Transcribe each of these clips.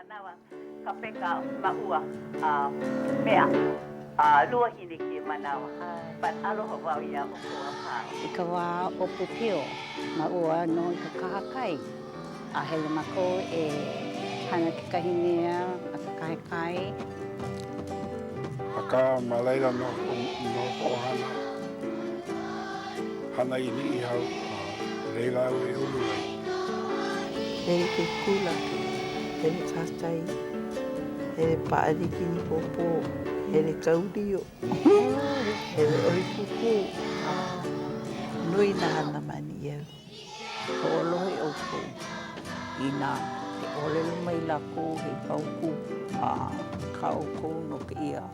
Manawa ka peka maʻua a mea a luahine ke manawa but aloha wau iā ʻoukou a pau. I ka wā ʻōpiopio, maʻua nō i ka kahakai, a hele mākou e hana kekahi mea ma ka kahakai. Akā, ma laila nō ka ʻohana hana i Niʻihau, a i laila au e ulu ai. Hele ke kula, hele kahakai, hele pāʻani kinipōpō, hele kau lio, hele ʻohi pūpū. Nui nā hana ma Niʻihau. Hoʻolohe ʻoukou inā e ʻōlelo mai lākou he paukū a kā ʻoukou no kēia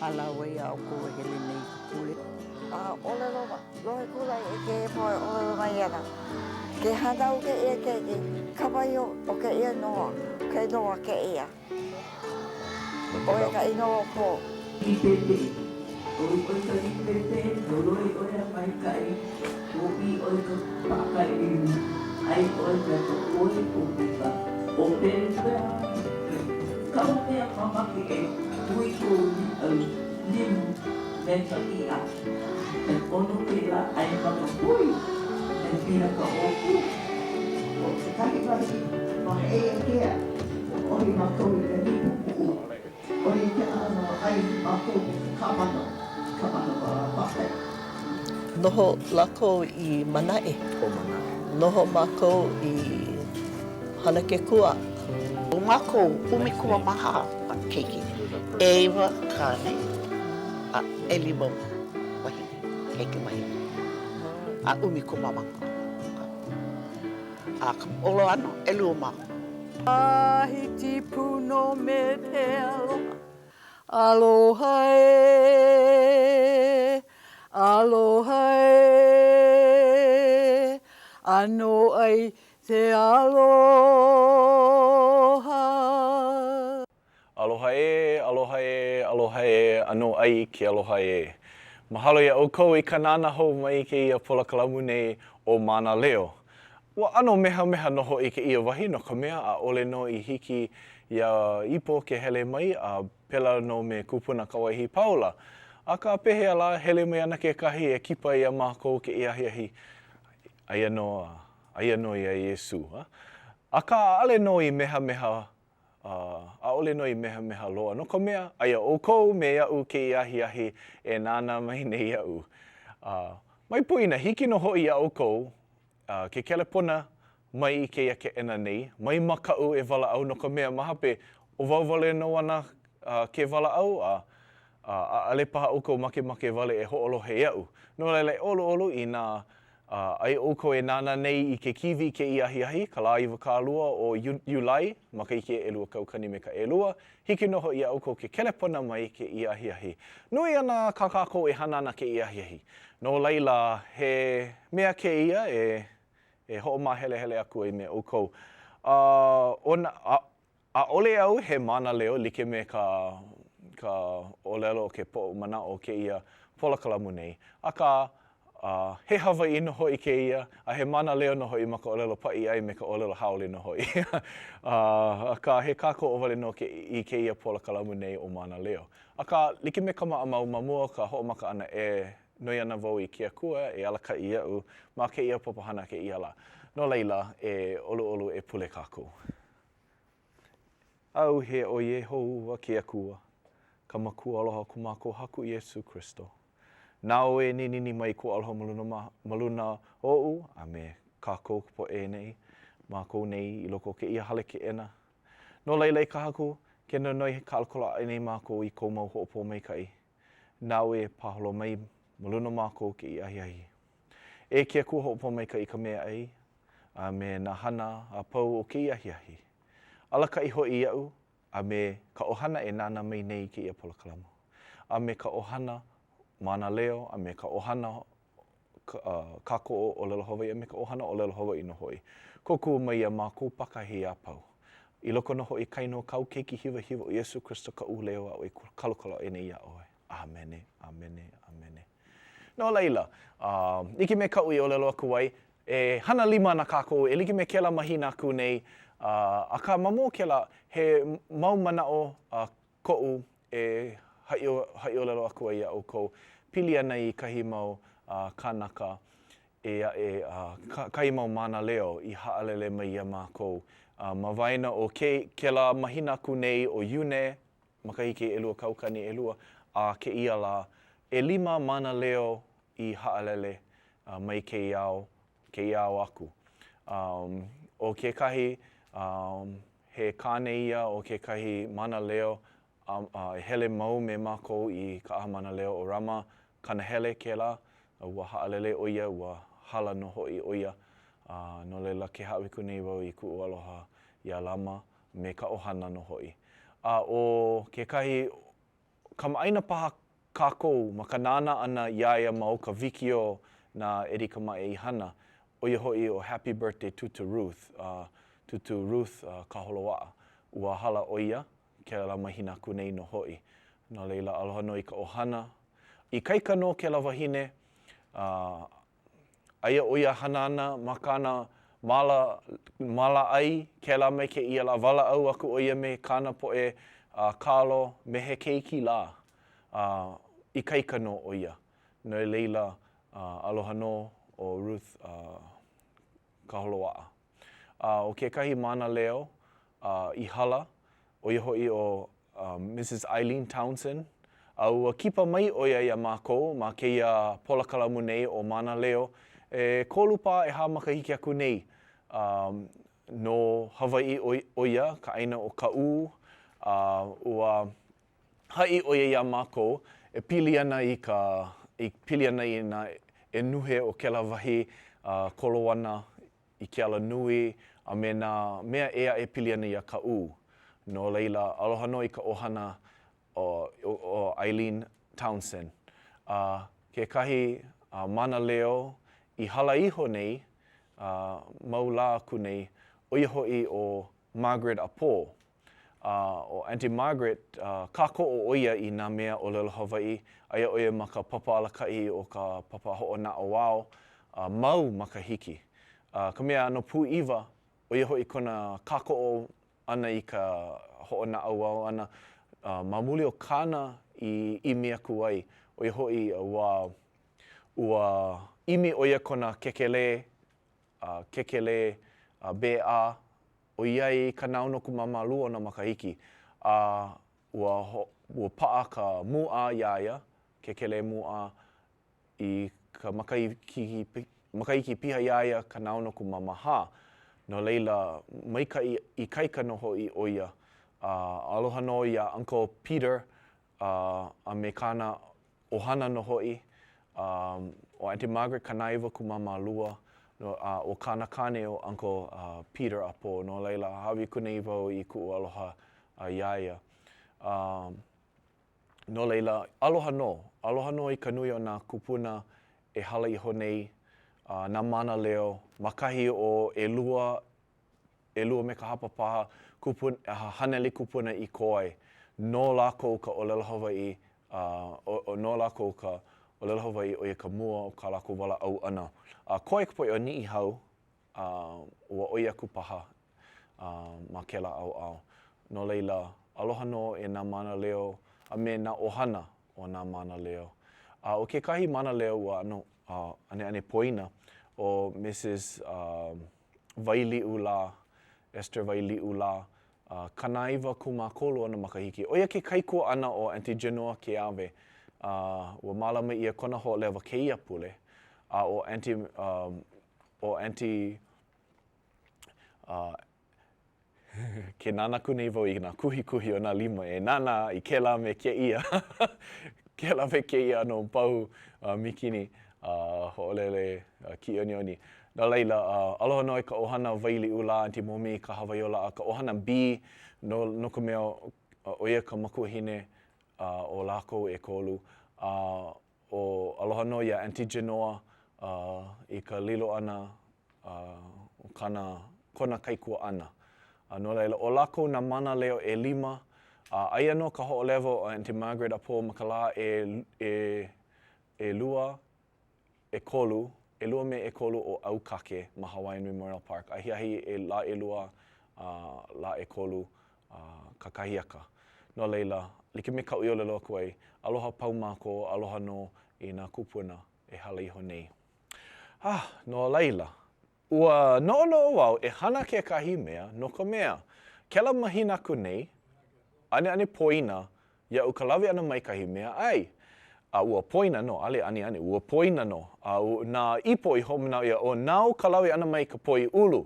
hālāwai a ʻoukou e hele nei i ka pule. A ʻōlelo lohe kula i kēia poʻe ʻōlelo mai ana, Ke hānau kēia keiki, kapa ia o kēia noa, ke noa kēia. ʻO ia ka inoa o ko. Līpepe. ʻOi ʻoe ka līpepe, holoi ʻoe a maikaʻi, ʻōʻī ʻoe ka paʻakai ʻeliu, ʻai ʻoe me ka poi o ka ʻōpelu. Kaʻu mea mamake e hui kou līʻau limu me ka iʻa. He ʻono kēlā ʻai ma ka poi me piha ka ʻōpū. ʻO kekahi wahi ma Heʻeia ʻohi mākou i ka nipu puʻu. ʻO ia kēlā ʻano ʻai mākou me ka kāmano, kāmano paʻakai. Noho lākou i Manaʻe. Noho mākou i Hanakekua. ʻO mākou 14 keiki, ʻeiwa kāne a ʻelima wahine, keiki wahine, a 14. A ka ʻoloano, ʻelua mākou. Tahiti pū nō me te aloha, aloha ē, aloha ē, ʻano ai te aloha. Aloha ē, aloha ē, aloha ē, ʻano ai ke aloha ē. Mahalo iā ʻoukou i ka nānā hou mai i kēia polokalamu nei ʻo Mānaleo. Ua ʻano mehameha nō hoʻi kēia wahi no ka mea ʻaʻole nō i hiki iā Ipo ke hele mai a pēlā nō me Kupuna Kawaihipaula. Akā pehea lā, hele mai ana kekahi e kipa iā mākou kēia ahiahi. Aia nō a, aia nō iā Iesū. Akā ʻaʻole nō i mehameha A ʻaʻole nō i mehameha loa, no ka mea, aia ʻoukou me aʻu kēia ahiahi e nānā mai nei iaʻu. A mai poina, hiki nō hoʻi iā ʻoukou ke kelepona mai i kēia keʻena nei, mai makaʻu e walaʻau, no ka mea, ma hape, ʻo wau wale nō ana ke walaʻau, a ʻaʻole paha ʻoukou makemake wale e hoʻolohe iaʻu. No laila, e ʻoluʻolu inā A aia ʻoukou e nānā nei i ke kīwī kēia ahiahi, ka lā 20 o Iulai, makahiki 2000 me ka ʻelua, hiki nō hoʻi iā ʻoukou ke kelepona mai kēia ahiahi. Nui ana kā kākou e hana ana kēia ahiahi. No laila, he mea kēia e e hoʻomāhelehele aku ai me ʻoukou. A ʻo nā, a, ʻAʻole au he mānaleo like me ka ka ʻōlelo o ke poʻo manaʻo o kēia polokalamu nei, akā, he Hawaiʻi nō hoʻi kēia, a he mānaleo nō hoʻi ma ka ʻōlelo paʻiʻai me ka ʻōlelo haole nō hoʻi. Akā, he kākoʻo wale nō i kēia polokalamu nei ʻo Mānaleo. Akā, like me ka maʻamau, ma mua o ka hoʻomaka ʻana e noi ana wau i ke Akua e alakaʻi iaʻu ma kēia papahana kēia lā. No laila, e ʻoluʻolu e pule kākou. ʻAuhea ʻo Iēhova ke Akua, ka Makua aloha o ko mākou Haku Iesū Kristo. Nāu e ninini mai kou aloha ma luna ma luna oʻu a me kākou ka poʻe nei, mākou nei i loko o kēia hale keʻena. No laila e ka Haku, ke nonoi kalakala aʻe nei mākou i kou mau hoʻopōmaikaʻi. Nāu e paholo mai ma luna o mākou kēia ahiahi. E ke Akua hoʻopōmaikaʻi i ka meaʻai a me nā hana a pau o kēia ahiahi. Alakaʻi hoʻi iaʻu a me ka ʻohana e nānā mai nei i kēia polokalamu, a me ka ʻohana mānaleo, a me ka ʻohana kākoʻo ʻōlelo Hawaiʻi, a me ka ʻohana ʻōlelo Hawaiʻi nō hoʻi. Kōkua mai iā mākou pākahi a pau. I loko nō hoʻi ka inoa kāu Keiki hiwahiwa ʻo Iesū Kristo kaʻu leo aʻu e kalokalo aʻe nei iā ʻoe. ʻĀmene, ʻāmene, ʻāmene. No laila, like me kaʻu i ʻōlelo aku ai, E hana lima ana kākou e like me kēlā mahina aku nei, akā ma mua o kēlā, he mau manaʻo koʻu e haʻiʻōlelo aku ai iā ʻoukou, pili ana i kahi mau kānaka ʻē aʻe, kahi mau mānaleo i haʻalele mai iā mākou ma waena o kēlā mahina aku nei ʻo Iune, makahiki 2002, a kēia lā, ʻelima mānaleo i haʻalele mai kēia ao, kēia ao aku. ʻO kekahi, he kāne ia o kekahi mānaleo a e hele mau me mākou i ka ʻAha Mānaleo o Rama, Kanahele kēlā, ua haʻalele ʻo ia, ua hala nō hoʻi ʻo ia, a no laila ke hāʻawi aku nei wau i kuʻu aloha iā Rama me ka ʻohana nō hoʻi. A ʻo kekahi kamaʻāina paha kākou ma ka nānā ʻana iā ia ma o ka wikiō na Eddie Kamae i hana, ʻo ia hoʻi ʻo Happy Birthday Tūtū Ruth, Tūtū Ruth Kaholoaʻa. Ua hala ʻo ia kēlā mahina aku nei nō hoʻi. No laila, aloha nō i ka ʻohana. Ikaika nō kēlā wahine, a aia ʻo ia hana ana ma kāna māla, māla ʻai, kēlā me kēia lā, walaʻau aku ʻo ia me kāna poʻe kalo me he keiki lā. A ikaika nō ʻo ia. No laila, aloha nō ʻo Ruth Kaholoaʻa. A ʻo kekahi mānaleo i hala, ʻo ia hoʻi ʻo Mrs. Eileen Townsend, a ua kipa mai ʻo ia iā mākou ma kēia polokalamu nei ʻo Mānaleo ʻekolu paha ʻehā makahiki aku nei. No Hawaiʻi ʻo ia, ka ʻāina o Kaʻū, a ua haʻi ʻo ia iā mākou e pili ana i ka, e pili ana i nā ʻenuhe o kēlā wahi kolo ana i ke alanui a me nā mea ʻē aʻe e pili ana iā Kaʻū. No laila, aloha nō i ka ʻohana o Eileen Townsend. A kekahi mānaleo i hala iho nei, mau lā aku nei, ʻo ia hoʻi ʻo Margaret Apo. A ʻo Aunty Margaret, kākoʻo ʻo ia i nā mea ʻōlelo Hawaiʻi, aia ʻo ia ma ka papa alakaʻi o ka papa hoʻonaʻauao mau makahiki. Ka mea ʻano pūʻiwa, ʻo ia hoʻi kona kākoʻo ʻana i ka hoʻonaʻauao ʻana ma muli o kāna i ʻimi aku ai, ʻo ia hoʻi ua ua ʻimi ʻo ia kona kekelē, kekelē BA ʻoiai 62 ona makahiki, a ua ua paʻa ka mūʻā iā ia, kekelē mūʻā, i ka makahiki, makahiki piha iā ia 64. No laila, maikaʻi ikaika nō hoʻi ʻo ia. A aloha nō iā Uncle Peter a, a me kāna ʻohana nō hoʻi, a ʻo Aunty Margaret 92, no, a ʻo kāna kāne ʻo Uncle Peter Apo, no laila, hāʻawi aku nei wau i kuʻu aloha iā ia. A, no laila, aloha nō, aloha nō i ka nui o nā kūpuna e hala iho nei, a nā mānaleo ma kahi o ʻelua ʻelua me ka hapa paha kūpuna, haneli kūpuna i kō ai. No lākou ka ʻōlelo Hawaiʻi, a, ʻo, no lākou ka ʻōlelo Hawaiʻi, ʻo ia ka mua o kā lākou walaʻau ʻana. A koe ka poʻe o Niʻihau, a, ua ʻoi aku paha, a, ma kēlā ʻaoʻao. No laila, aloha nō e nā mānaleo a me nā ʻohana o nā mānaleo. A ʻo kekahi mānaleo ua ʻano, a, ʻaneʻane poina, ʻo Mrs. A, Wailiʻulā, Esther Wailiʻulā, 93 ona makahiki. ʻO ia ke kaikuaʻana o Aunty Genoa Keawe. A ua mālama ʻia kona hoʻolewa kēia pule. A ʻo Aunty, ʻo Aunty, Ke nānā aku nei wau i nā kuhikuhi o nā lima e nānā i kēlā me kēia, kēlā me kēia ʻano pahu mikini hoʻolele kiʻiʻoniʻoni. No laila, aloha nō i ka ʻohana Wailiʻulā, Aunty Momi, Kahawaiolaʻa, ka ʻohana Bee, no, no ka mea, ʻo ia ka makuahine o lākou ʻekolu. A ʻo aloha nō iā Aunty Genoa i ka lilo ʻana o kāna, kona kaikuaʻana. A no laila, ʻo lākou nā mānaleo ʻelima, a aia nō ka hoʻolewa o Aunty Margaret Apo ma ka lā e, e, ʻelua, ʻekolu. ʻelua me ʻekolu o ʻAukake ma Hawaiian Memorial Park, ahiahi e lā ʻelua a lā ʻekolu kakahiaka. No laila, like me kaʻu i ʻōlelo aku ai, aloha pau mākou, aloha nō i nā kūpuna e hala iho nei. Ah, no laila, ua noʻonoʻo wau e hana kekahi mea no ka mea, kēlā mahina aku nei, ʻaneʻane poina iaʻu ka lawe ʻana mai kahi mea ʻai. A ua poina nō, ʻaʻole ʻaneʻane, ua poina nō. A nā ipo i hoʻomanaʻo ʻia, ʻo nāu ka lawe ʻana mai i ka poi ʻulu.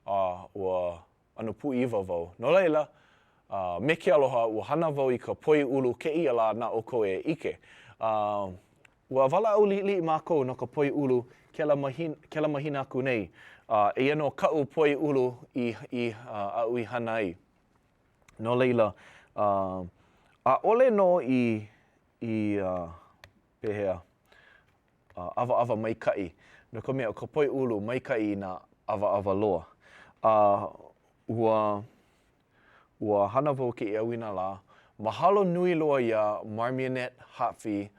A ua ʻano pūʻiwa wau. No laila, a me ke aloha, ua hana wau i ka poi ʻulu kēia lā na ʻoukou e ʻike. A ua walaʻau liʻiliʻi mākou no ka poi ʻulu kēlā mahina, kēlā mahina aku nei. A eia nō kaʻu poi ʻulu i, i, aʻu i hana ai. No laila, a ʻaʻole nō i, i, pehea, ʻawaʻawa maikaʻi, no ka mea, ʻo ka poi ʻulu maikaʻi i nā ʻawaʻawa loa. A ua, ua hana wau kēia ʻauinalā, mahalo nui loa iā Marmionette Hatfi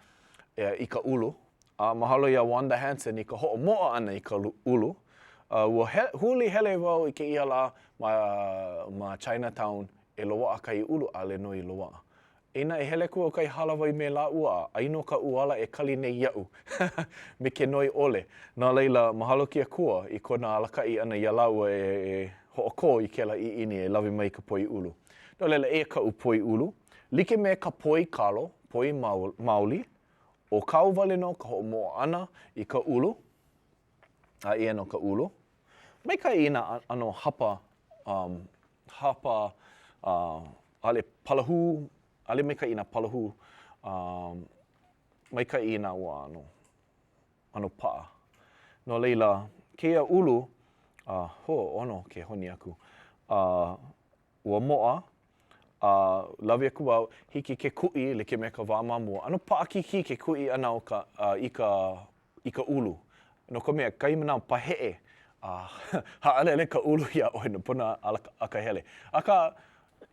i ka ʻulu, a mahalo iā Wanda Hansen i ka hoʻomoʻa ʻana i ka ʻulu. A ua he, huli hele wau i kēia lā ma, ma Chinatown e loaʻa kahi ʻulu, ʻaʻole nō i loaʻa. Inā e hele aku au kai hālāwai me lāua a ʻai nō ka ʻuala e kali nei iaʻu me ke noi ʻole. No laila, mahalo ke Akua i kona alakaʻi ʻana iā lāua e, e hoʻokō i kēlā ʻiʻini e lawe mai i ka poi ʻulu. No laila, eia kaʻu poi ʻulu. Like me ka poi kalo, poi maoli, ʻo kāu wale nō ka hoʻomoʻa ʻana i ka ʻulu, a eia nō ka ʻulu. Maikaʻi i nā ʻano hapa, um, hapa, uh, ʻaʻole palahū, ʻaʻole maikaʻi i nā palahū, um, maikaʻi i nā ua ʻano, ʻano paʻa. No laila, kēia ʻulu, uh, ho, ʻono ke honi aku, uh, ua moʻa, a lawe aku wau, hiki ke kuʻi like me ka wā ma mua. ʻAno paʻakikī ke kuʻi ʻana o ka, uh, i ka i ka ʻulu. No ka mea, kahi manawa paheʻe a haʻalele ka ʻulu iā ʻoe no pono akahele. Akā,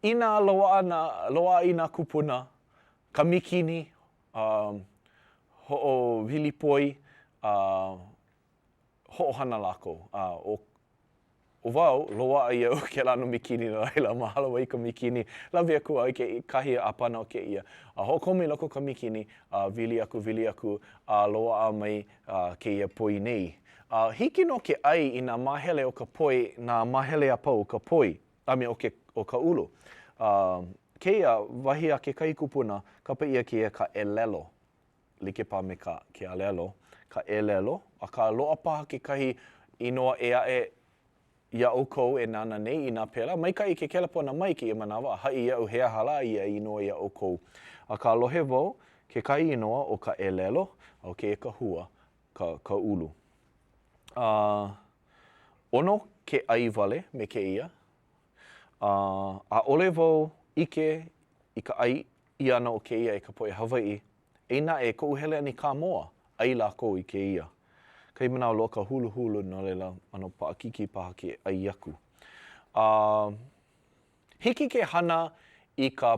inā loaʻa nā, loaʻa i nā kūpuna ka mīkini, um, hoʻowili poi, a hoʻohana lākou. A ʻo ʻO wau, loaʻa iaʻu kēlā ʻano mīkini no laila, mahalo wau i ka mīkini, lawe aku au i kekahi ʻāpana o kēia. A hoʻokomo i loko o ka mīkini, a wili aku, wili aku, a loaʻa mai kēia poi nei. A hiki nō ke ʻai i nā māhele o ka poi, nā māhele a pau o ka poi, a me o ke, o ka ʻulu. A, kēia, wahi a kekahi kupuna, kapa ʻia kēia ka ʻelelo. Like paha me ka ke alelo, ka ʻelelo, akā loaʻa paha kekahi inoa ʻē aʻe iā ʻoukou e nānā nei, inā pēlā, maikaʻi ke kelepona mai kēia manawa a haʻi iaʻu he aha lā ia inoa iā ʻoukou. Akā lohe wau, kekahi inoa ʻo ka ʻelelo, a ʻo kēia ka hua, ka, ka ʻulu. A, ʻono ke ʻai wale me kēia, a ʻaʻole wau ʻike i ka ʻai ʻia ʻana o kēia e ka poʻe Hawaiʻi, Eia naʻe, koʻu hele ʻana i Kāmoa, ʻai lākou i kēia. Kahi manawa loaʻa ka huluhulu no laila ʻano paʻakikī paha ke ʻai aku. A hiki ke hana i ka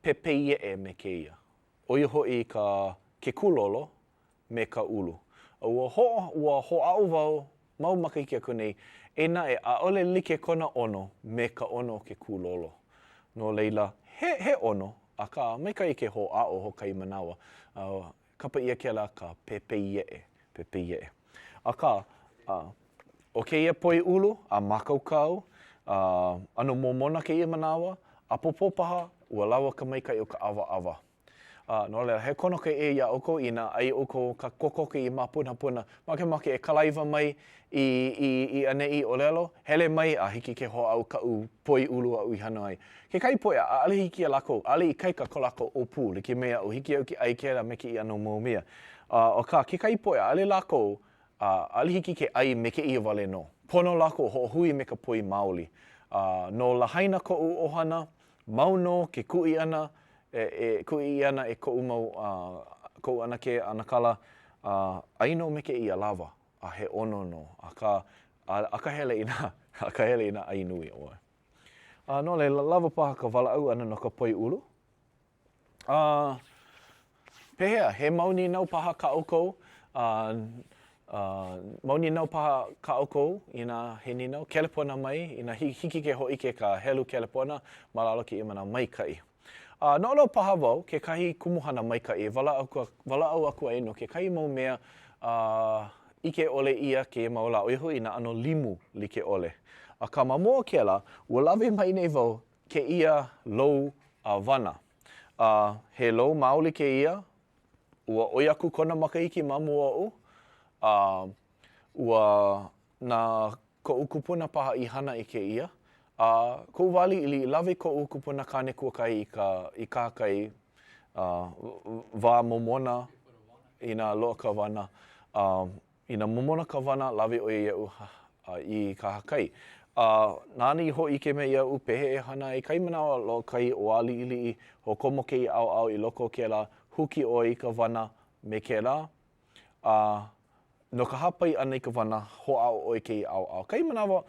pepeieʻe me kēia, ʻo ia hoʻi ka ke kūlolo me ka ʻulu. A ua hoʻo ua hoʻāʻo wau mau makahiki aku nei, eia naʻe, ʻaʻole like kona ʻono me ka ʻono o ke kūlolo. No laila, he, he ʻono, akā, maikaʻi ke hoʻāʻo hoʻokahi manawa, a kapa ʻia kēlā ka pepeieʻe, pepeieʻe. Akā, a, ʻo kēia poi ʻulu, a mākaukau, a, ʻano momona kēia manawa, ʻapōpō paha, ua lawa ka maikaʻi o ka ʻawaʻawa. A, no laila, he kono kēia iā ʻoukou inā ʻai ʻoukou ka kokoke i Māpunapuna, makemake e kalaiwa mai i, i, i ʻaneʻi ʻōlelo, hele mai a hiki ke hoʻāʻo kaʻu poi ʻulu aʻu i hana ai. Kekahi poʻe, ʻaʻole hiki iā lākou, ʻaʻole ikaika ko lākou ʻōpū, like me aʻu, hiki iaʻu ke ʻai kēlā me kēia ʻano mau mea. A, akā, kekahi poʻe, ʻaʻole lākou, a, ʻaʻole hiki ke ʻai me kēia wale nō. Pono lākou hoʻohui me ka poi maoli. A, no Lahaina koʻu ʻohana, Mau nō ke kuʻi ʻana e, e kuʻi ʻia ana e koʻu mau, koʻu ʻanakē ʻanakala, a ʻai nō me kēia lawa, a he ʻono nō, akā, a akahele inā, akahele inā ʻai nui ʻoe. A no laila, lawa paha ka walaʻau ʻana no ka poi ʻulu. A, pehea, he mau nīnau paha kā ʻoukou? A. Mau nīnau paha kā ʻoukou, inā he nīnau, kelepona mai, inā hiki ke hōʻike ka helu kelepona ma lalo kēia manawa maikaʻi. A noʻonoʻo paha wau kekahi kumuhana maikaʻi e walaʻau, walaʻau aku ai no kekahi mau mea a ʻike ʻole ʻia kēia mau lā, ʻo ia hoʻi nā ʻano limu like ʻole. Akā ma mua o kēlā, ua lawe mai nei wau kēia lou a wana. A he lou maoli kēia, ua ʻoi aku kona makahiki ma mua oʻu, a ua na koʻu kupuna paha i hana i kēia, a koʻu wā liʻiliʻi, lawe koʻu kupuna kāne kuakahi i ka i kahakai a wā momona inā loaʻa ka wana, a Inā momona ka wana, lawe ʻo ia iaʻu i kahakai. A nāna i hōʻike mai iaʻu pehea e hana ai kahi manawa loaʻa kahi ʻōā liʻiliʻi, hoʻokomo kēia ʻaoʻao i loko o kēlā, huki ʻoe i ka wana me kēlā, a no ka hāpai ʻana i ka wana, hoʻāʻo ʻoe i kēia ʻaoʻao. Kahi manawa,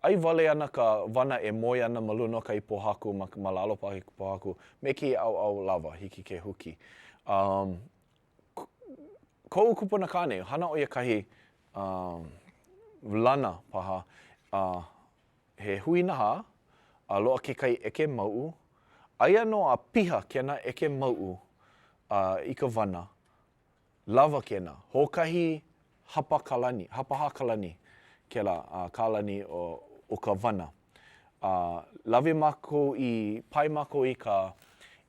ʻai wale ana ka wana e moe ana ma luna o kahi pōhaku, ma, ma lalo paha i ka pōhaku, me kēia ʻaoʻao lawa, hiki ke huki. Um, Koʻu kupuna kāne, hana ʻo ia kahi lana paha, he huinahā, a loaʻa kekahi ʻeke mauʻu. Aia nō a piha kēnā ʻeke mauʻu i ka wana, lawa kēnā. Hoʻokahi hapa kalani, hapahā kalani kēlā kalani o ka wana. A lawe mākou i, pae mākou i ka,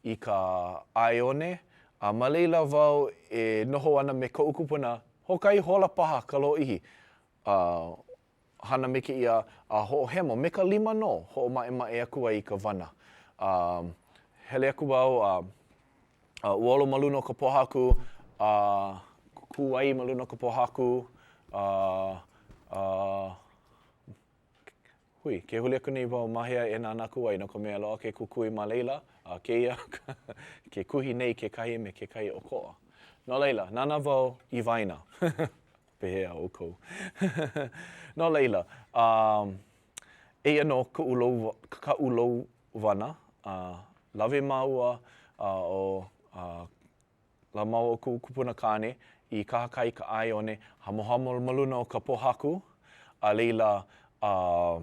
i ka ʻaeone, a ma laila wau e noho ana me koʻu kupuna, hoʻokahi hola paha ka lōʻihi, a hana me kēia a hoʻohemo me ka lima nō, hoʻomaʻemaʻe aku ai i ka wana. A hele aku wau a, a ua olo ma luna o ka pōhaku, a kū ai ma luna o ka pōhaku, a, a, Hui, ke huli aku nei wau ma hea e nānā aku ai, no ka mea, loaʻa ke kukui ma laila, a kēia, ke kuhi nei kekahi me kekahi ʻokoʻa. No laila, nānā wau i waena. Pehea ʻoukou? No laila, um, eia nō koʻu lou, kaʻu lou wana, a lawe māua a ʻo a La māua ʻo kuʻu kupuna kāne i kahakai i ka ʻaeone, hamohamo ma luna o ka pōhaku, a laila, a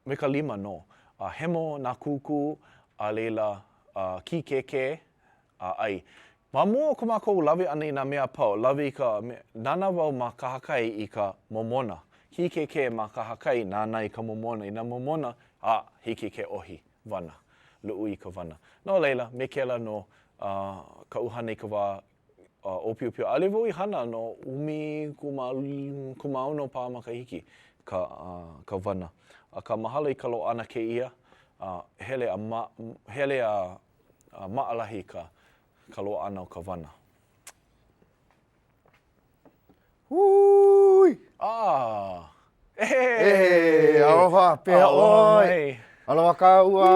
me ka lima nō. A hemo nā kūkū, a laila, a kīkēkē, a ʻai. Ma mua o ko mākou lawe ʻana i nā mea a pau, lawe i ka, nānā wau ma kahakai i ka momona. Kīkēkē ma kahakai, nānā i ka momona. Inā momona, a, hiki ke ʻohi. wana, luʻu i ka wana. No laila, me kēlā nō kaʻu hana i ka wā ʻōpiopio. ʻAʻole wau i hana no 16 paha makahiki ka, ka wana. Akā, mahalo i ka loaʻa ʻana kēia, hele a ma, hele a maʻalahi ka, ka loaʻa ʻana o ka wana. Hui! Ah! Ehe! Aloha, pehea ʻoe? Aloha kāua,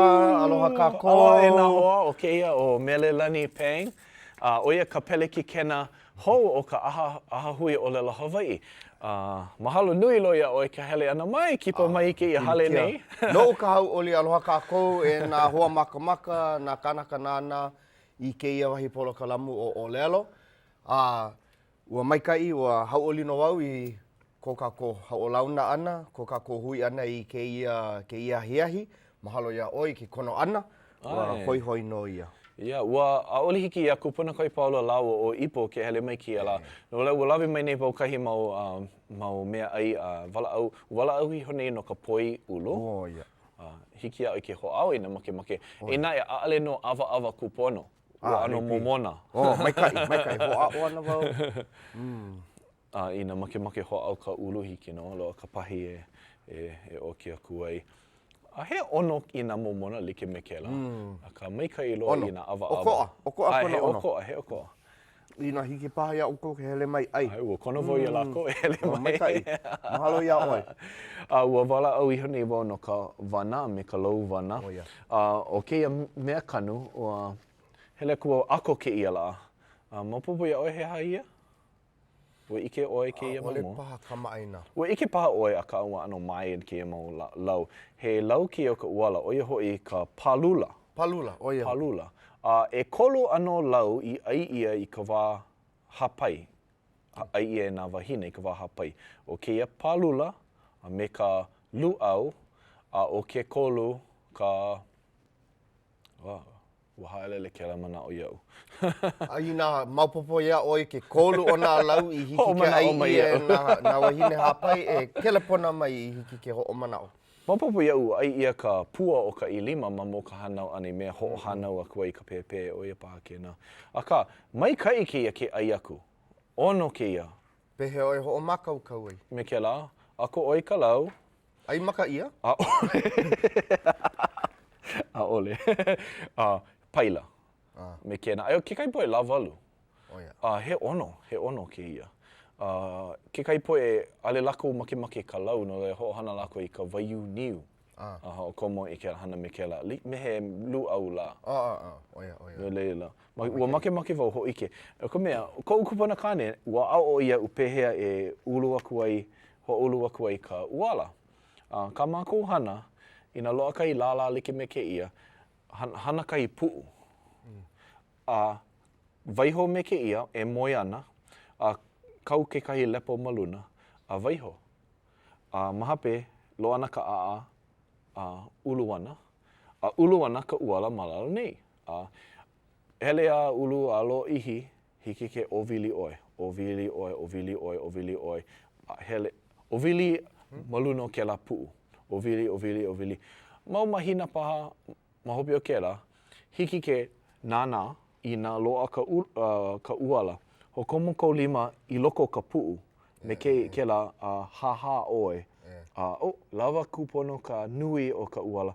aloha kākou. Aloha e nā hoa o kēia ʻo Melelani Pang, a ʻo ia ka pelekikena hou o ka ʻaha ʻAhahui ʻŌlelo Hawaiʻi. A mahalo nui loa iā ʻoe ka hele ʻana mai, kipa mai i kēia hale nei. Noʻu ka hauʻoli, aloha kākou e nā hoa makamaka, nā kānaka nānā i kēia wahi polokalamu ʻo ʻŌlelo. A ua maikaʻi, ua hauʻoli nō au i ko kākou hoʻolauna ʻana, ko kākou hui ʻana i kēia, kēia ahiahi. Mahalo iā ʻoe i ke kono ʻana. Ua hoihoi nō ia. Ia, ua ʻaʻole hiki iā Kupuna Koipaola lāua ʻo Ipo ke hele mai kēia lā. No laila, ua lawe mai nei wau kahi mau, mau meaʻai a walaʻau, walaʻau iho nei no ka poi ʻulu. Oh, ia. A hiki iā ʻoe ke hoʻāʻo inā makemake. Eia naʻe, ʻaʻole nō ʻawaʻawa kūpono. Ua ʻano momona. Oh, maikaʻi, maikaʻi. Hoʻāʻo ana wau. Mm. A inā makemake hoʻāʻo ka ʻulu, hiki nō, loaʻa ka pahi e, e, e ʻoki aku ai. A he ʻono i nā momona like me kēlā. Mm. Akā, maikaʻi loa i nā ʻawaʻawa. ʻOkoʻa, ʻokoʻa kona ʻono. He ʻokoʻa, he ʻokoʻa. Inā hiki paha iā ʻoukou ke hele mai ʻai. ʻAe, ua kono wau iā lākou e hele mai. Maikaʻi. Mahalo iā ʻoe. A ua walaʻau iho nei wau no ka wana a me ka lou wana. Oh, ia. A ʻo kēia mea kanu, ua hele aku wau ʻako kēia lā. A maopopo iā ʻoe he aha ia? Ua ʻike ʻoe i kēia mau ʻAʻole mua? paha kamaʻāina. Ua ʻike paha ʻoe, akā ua ʻano mae kēia mau lau. He lau kēia o ka ʻuala, ʻo ia hoʻi ka pālula. Pālula, ʻo ia hoʻi. Pālula. A ʻekolu ʻano lau i ʻai ʻia i ka wā hāpai. ʻai ʻia e nā wāhine i ka wā hāpai. ʻO kēia pālula a me ka lūʻau, a ʻo ke kolu ka, ua, ua haʻalele kēlā manaʻo iaʻu. A inā maopopo iā ʻoe ke kolu o nā lau i hiki ke ʻai ʻia e nā, nā wāhine hāpai, e kelepona mai i hiki ke hoʻomanaʻo. Maopopo iaʻu ua ʻai ʻia ka pua o ka ʻilima ma mua o ka hānau ʻana i mea hoʻohānau aku ai i ka pēpē, ʻo ia paha kēnā. Akā, maikaʻi kēia ke ʻai aku. ʻOno kēia. Pehea ʻoe hoʻomākaukau ai? Me kēlā, ʻako ʻoe i ka lau. ʻAi maka ʻia? ʻAʻole. ʻAʻole. A, paila. Me kēnā. Aia kekahi poʻe lāwalu. Oh ia. A he ʻono, he ʻono kēia. A, kekahi poʻe, ʻaʻole lākou makemake i ka lau, no laila hoʻohana lākou i ka waiū niu. Ah. A hoʻokomo i kēlā hana me kēlā, me he lūʻau lā. Ah, ah, ah, ʻo ia, ʻo ia. No laila, ma, ua makemake wau hōʻike. No ka mea, koʻu kupuna kāne, ua aʻo iaʻu pehea e ulu aku ai, hoʻoulu aku ai ka ʻuala. A kā mākou hana, inā loaʻa kahi lālā like me kēia, hana kahi puʻu. A waiho me kēia e moe ana, a kau kekahi lepo ma luna, a waiho. A ma hope, loaʻa ana ka ʻaʻa a ulu ana, a ulu ana ka ʻuala ma lalo nei. A hele a ulu a lōʻihi, hiki ke ʻōwili ʻoe, ʻōwili ʻoe, ʻōwili ʻoe, ʻōwili ʻoe, a hele, ʻōwili ma luna o kēlā puʻu, ʻōwili, ʻōwili, ʻōwili. Mau mahina paha ma hope o kēlā, hiki ke nānā inā loaʻa ka, ka ʻuala, hoʻokomo kou lima i loko o ka puʻu me ke, kēlā a hāhā ʻoe, a oh, lawa kūpono ka nui o ka ʻuala,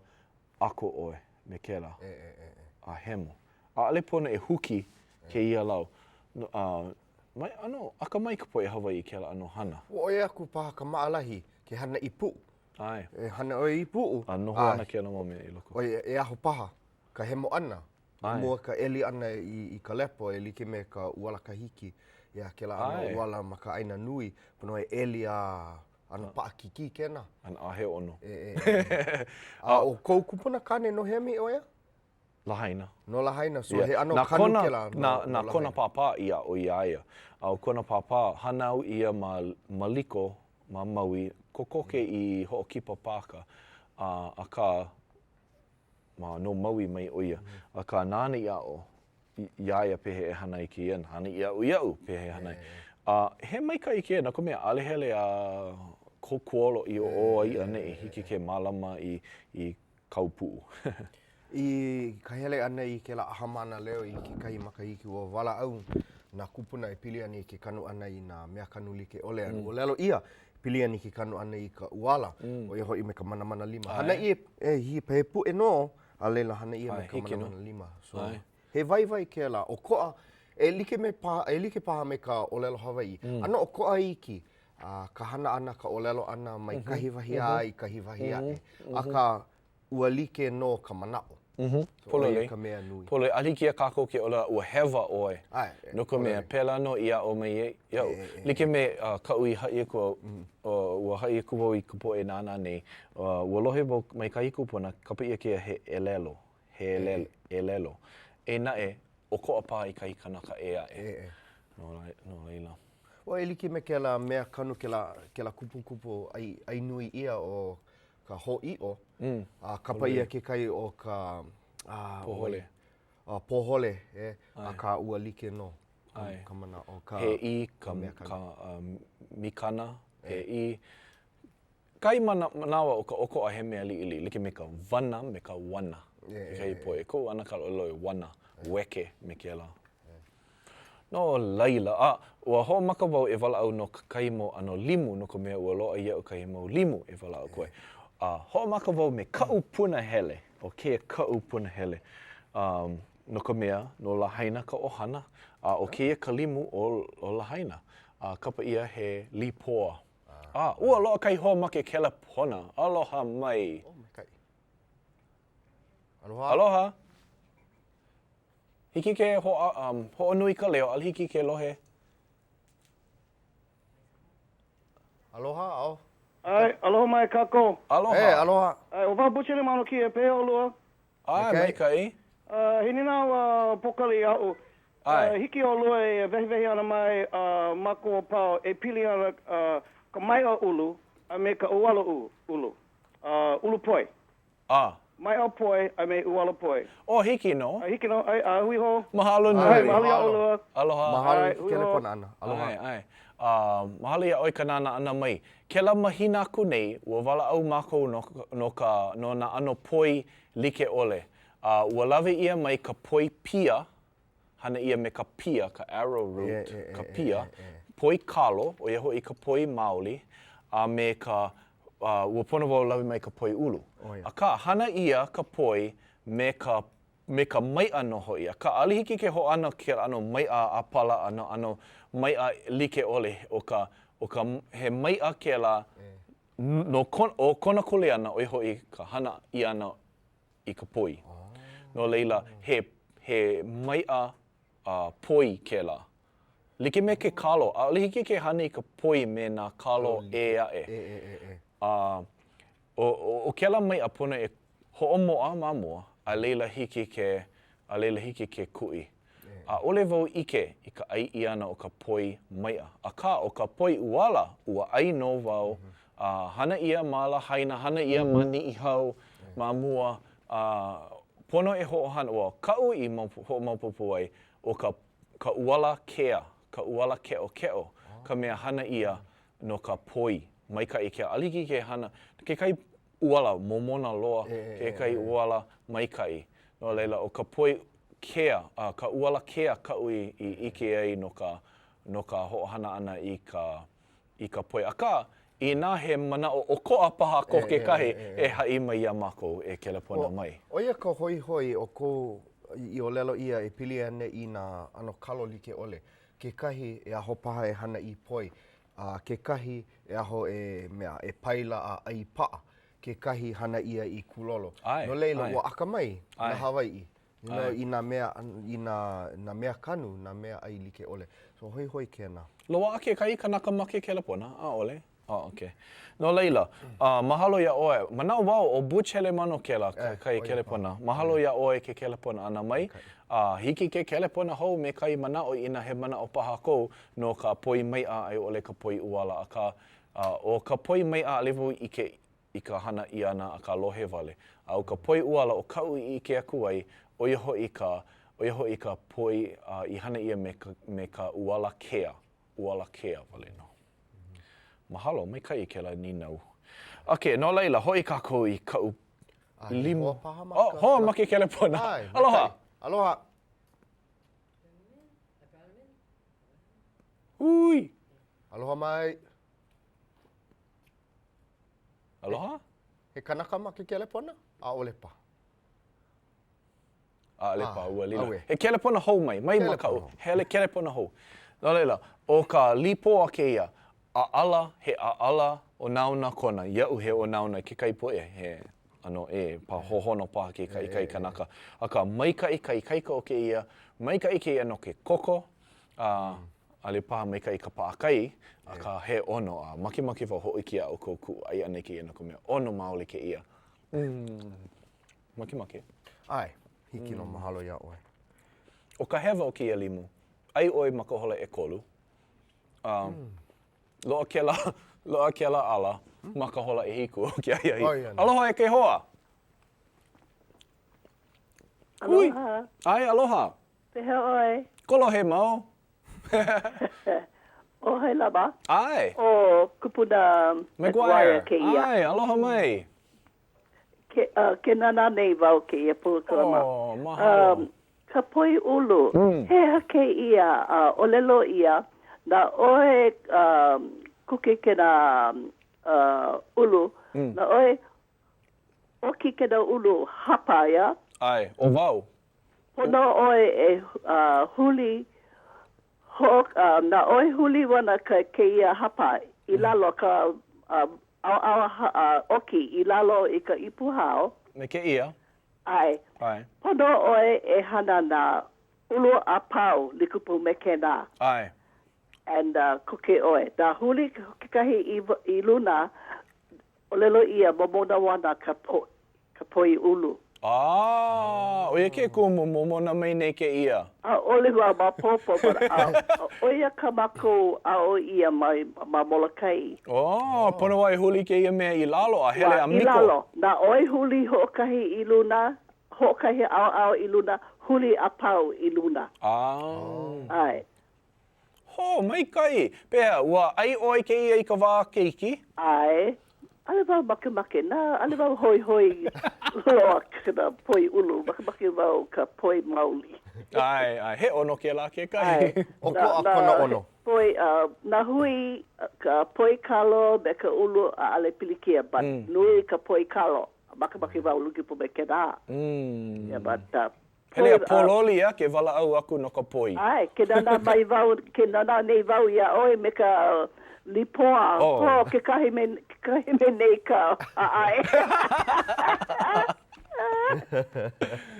ʻako ʻoe me kēlā, a hemo. ʻAʻole pono e huki kēia lau. A, mai, ʻano akamai ka poʻe Hawaiʻi i kēlā ʻano hana. Ua ʻoi aku paha ka maʻalahi ke hana i puʻu. ʻAe. E hana ʻoe i puʻu. A noho ana kēlā mau mea i loko. ʻOi, e aho paha ka hemo ʻana. Ma mua ka ʻeli ʻana i, i ka lepo e like me ka ʻuala kahiki. Iā kēlā ʻano ʻuala ma ka ʻāina nui, pono e ʻeli a ʻano paʻakikī kēnā. ʻAno, a he ʻono. E, e, e. A ʻo kou kupuna kāne no hea mai ʻo ia? Lahaina. No Lahaina, so he ʻano kanu kēlā no, na, na kona pāpā i aʻo iā ia. A ʻo kona pāpā, hānau ʻia ma Maliko, ma Maui, kokoke i Hoʻokipa Pāka, a, akā, ma no Maui mai ʻo ia. Akā, nāna i aʻo iā ia pehea e hana ai kēia, nāna i aʻo iaʻu pehea e hana ai. A he maikaʻi kēia, no ka mea, ʻaʻole hele a kuolo i ʻō a i ʻaneʻi, hiki ke mālama i, i kāu puʻu. I ka hele ʻana i kēlā ʻaha mānaleo i kekahi makahiki, ua walaʻau nā kūpuna e pili ana i ke kanu ʻana i nā mea kanu like ʻole a ua ʻōlelo ʻia, pili ana i ke kanu ʻana i ka ʻuala, ʻo ia hoʻi me ka manamana lima. Hana ʻia, e, he puʻe nō, a laila hana ʻia me ka manamana lima. So, he waiwai kēlā. ʻOkoʻa, e like me paha, e like paha me ka ʻōlelo Hawaiʻi, ʻano ʻokoʻa iki ka hana ʻana, ka ʻōlelo ʻana mai kahi wahi a i kahi wahi aʻe. Akā, ua like nō ka manaʻo. So, ʻo ia ka mea nui. Pololei. ʻAʻole hiki iā kākou ke ʻōlelo ua hewa ʻoe. No ka mea, pēlā nō i aʻo mai ai iaʻu. Like me kaʻu i haʻi aku au, ua haʻi aku wau i ka poʻe e nānā nei, ua lohe wau mai kahi kupuna, kapa ʻia kēia he ʻelelo, he ʻelelo. Eia naʻe, ʻokoʻa paha i kahi kanaka ʻē aʻe. No laila. Ua e like me kēlā mea kanu, kēlā, kēlā kupukupu ʻai, ʻai nui ʻia ʻo ka hōʻiʻo, a kapa ʻia kekahi ʻo ka Pōhole. Pōhole, e, akā ua like nō ka manaʻo. Ka He ʻī, ka, ka mikana, he ʻī. Kahi manawa o ka ʻokoʻa he mea liʻiliʻi, like me ka wana me ka wana. Kekahi poʻe, koʻu ʻanakala ʻōlelo e wana, weke me kēlā. No laila, a ua hoʻomaka wau e walaʻau no kekahi mau ʻano limu, no ka mea ua loaʻa iaʻu kahi mau limu e walaʻau aku ai. A hoʻomaka wau me kaʻu punahele, ʻo kēia kaʻu punahele, um, no ka mea, no Lahaina ka ʻohana, a ʻo kēia ka limu o, o Lahaina, a kapa ʻia he līpoa. A ua loaʻa kahi hoa ma ke kelepona. Aloha mai. Oh, maikaʻi. Aloha. Aloha. Hiki ke um, hoʻonui ka leo, ʻaʻole hiki ke lohe. Aloha, ao. ʻAe, aloha mai kākou. Aloha. E, aloha. ʻAe, ʻo Vaha Butcher Malukia, pehea ʻolua? ʻAe, maikaʻi. Uh, he nīnau uh, pōkole iaʻu. ʻAe. Hiki ʻolua e wehewehe ana mai a mākou a pau e pili ana ka maiʻa ʻulu a me ka ʻuala ʻulu, ʻulu poi. A. Maiʻa poi a me ʻuala poi. Oh, hiki nō. A hiki nō, ʻae, a hui hou. Mahalo nui. ʻAe, mahalo iā ʻolua. Aloha. Mahalo i ke kelepona ʻana. Aloha. ʻAe, ʻae. A, mahalo iā ʻoe i ka nānā ʻana mai. Kēlā mahina aku nei, ua walaʻau mākou no, no ka, no nā ʻano poi like ʻole. A ua lawe ʻia mai ka poi pia, hana ʻia me ka pia, ka arrowroot, ka pia, poi kalo, ʻo ia hoʻi ka poi maoli, a me ka, ua pono wau lawe mai ka poi ʻulu. Akā, hana ʻia ka poi me ka, me ka maiʻa nō hoʻi. Akā, ʻaʻole hiki ke hoʻāna kēlā ʻano maiʻa ʻāpala a nā ʻano maiʻa like ʻole. ʻO ka, ʻo ka, he maiʻa kēlā no kona, ʻo kona kuleana, ʻo ia hoʻi ka hana ʻia ʻana i ka poi. No laila, he, he maiʻa uh, poi kēlā. Like me ke kalo, ʻaʻole hiki ke hana i ka poi me nā kalo ʻē aʻe. A ʻo, ʻo, ʻo kēlā maiʻa pono e hoʻomoʻa ma mua, a laila hiki ke, a laila hiki ke kuʻi. ʻAʻole wau ʻike i ka ʻai ʻia ʻana o ka poi maiʻa, akā ʻo ka poi ʻuala, ua ʻai nō wau, a hana ʻia ma Lahaina, hana ʻia ma Niʻihau ma mua, a pono e hoʻohana, ua kaʻu i hoʻomaopopo ai, ʻo ka ka ʻuala kea, ka ʻuala keʻokeʻo ka mea hana ʻia no ka poi maikaʻi kea. ʻAʻole hiki ke hana, kekahi ʻuala momona loa, kekahi ʻuala maikaʻi. No laila, ʻo ka poi kea, a ka ʻuala kea kaʻu i, i ʻike ai no ka, no ka hoʻohana ʻana i ka, i ka poi. Akā, inā he manaʻo ʻokoʻa paha ko kekahi, e haʻi mai iā mākou e kelepona mai. ʻO ia ka hoihoi o kou i ʻōlelo ʻia e pili ana i nā ʻano kalo like ʻole. Kekahi e aho paha e hana i poi, a kekahi e aho e mea, e paila a ʻai paʻa, kekahi hana ʻia i kūlolo. No laila, ua akamai nā Hawaiʻi you know, i nā mea, i nā, nā mea kanu, nā mea ʻai like ʻole. So, hoihoi kēnā. Loaʻa kekahi kanaka ma ke kelepona? ʻAʻole. Oh, okay. No laila, uh, mahalo iā ʻoe. Manaʻo wau, ʻo Butch Helemano kēlā, ka, kai kelepona. Mahalo iā ʻoe ke kelepona ʻana mai. A hiki ke kelepona hou me kahi manaʻo inā he manaʻo paha kou no ka poi maiʻa a i ʻole ka poi ʻuala. Akā, uh, ʻo ka poi maiʻa ʻaʻole wau ʻike i ka hana ʻia ʻana akā lohe wale. A ʻo ka poi ʻuala ʻo kaʻu i ʻike aku ai, ʻo ia hoʻi ka, ʻo ia hoʻi ka poi uh, i hana ʻia me ka, me ka ʻuala kea, ʻuala kea wale nō. Mahalo, maikaʻi kēlā nīnau. Ok, no laila, hoʻi kākou i kaʻu limu. A he hoa paha ma ka... Oh, hoa ma ke kelepona. ʻAe, Aloha. Aloha. Hui. Aloha mai. Aloha? He kanaka ma ke kelepona? ʻAʻole paha. ʻAʻole paha, ua lilo. He kelepona hou mai, mai makaʻu, he kelepona hou. No laila, ʻo ka līpoa kēia, ʻaʻala, he ʻaʻala onaona kona, iaʻu he onaona kekahi poʻe, he ʻano ʻē, pa hohono paha kekahi kahi kanaka. Akā, maikaʻi ka ikaika o kēia, maikaʻi kēia no ke koko, a ʻaʻole paha maikaʻi ka paʻakai, akā he ʻono, a makemake wau hōʻike iā ʻoukou kuʻu ʻai ʻana i kēia no ka mea, ʻono maoli kēia. Makemake. ʻAe, hiki nō, mahalo iā ʻoe. ʻO ka hewa o kēia limu, ʻai ʻoe ma ka hola ʻekolu, a loaʻa kēlā, loaʻa kēlā ala ma ka hola ʻehiku o ke ahiahi. Aloha e ke hoa! Aloha. ʻAe, aloha. Pehea ʻoe? Kolohe mau. ʻO Hailama. ʻAe. ʻO Kupuna McGuire kēia. ʻAe, aloha mai. Ke, uh, ke nānā nei wau kēia polokalama. Oh, mahalo. Um, ka poi ʻulu, mm. he aha kēia uh, ʻōlelo ʻia, na ʻoe um, kuke kēnā uh, ʻulu, mm. na ʻoe ʻoki kēnā ʻulu hapa, ia? ʻAe, ʻo wau. Pono ʻoe e uh, huli, ho, uh, na ʻoe huli wana ka, kēia hapa i lalo ka uh, ʻaoʻao ʻoki i lalo i ka ipu hao. Me kēia. ʻAe. ʻAe. Pono ʻoe e hana nā ʻulu a pau like pū me kēnā. ʻAe. And uh, kuke ʻoe. Na huli kekahi i, i luna, ʻōlelo ʻia momona wana ka po, ka poi ʻulu. Ah, ʻo ia ke kumu, momona mai nei kēia. ʻAʻole wau maopopo, but ʻo ia kā mākou aʻo ʻia mai ma Molokai. Oh, pono wau e huli kēia mea i lalo a hele a miko. I lalo. Na ʻoe huli hoʻokahi i luna, hoʻokahi ʻaoʻao i luna, huli a pau i luna. Ah. ʻAe. Hō, maikaʻi. Pehea, ua ʻai ʻoe kēia i ka wā keiki? ʻAe. ʻAʻole wau makemake. Na, ʻaʻole wau hoihoi loa kēnā poi ʻulu. Makemake wau ka poi maoli. ʻAe, ʻae. He ʻono kēlā kekahi. ʻAe. ʻOkoʻa kona ʻono. Poi, nā hui ka poi kalo me ka ʻulu, ʻaʻole pilikia, but nui ka poi kalo. Makemake wau like pū me kēnā. Yeah, but, Hele a pōloli ia ke walaʻau aku no ka poi. ʻAe, ke nānā mai wau, ke nānā nei wau iā ʻoe me ka līpoa. Oh. Oh, kekahi me, kekahi me nei ka ʻaʻai.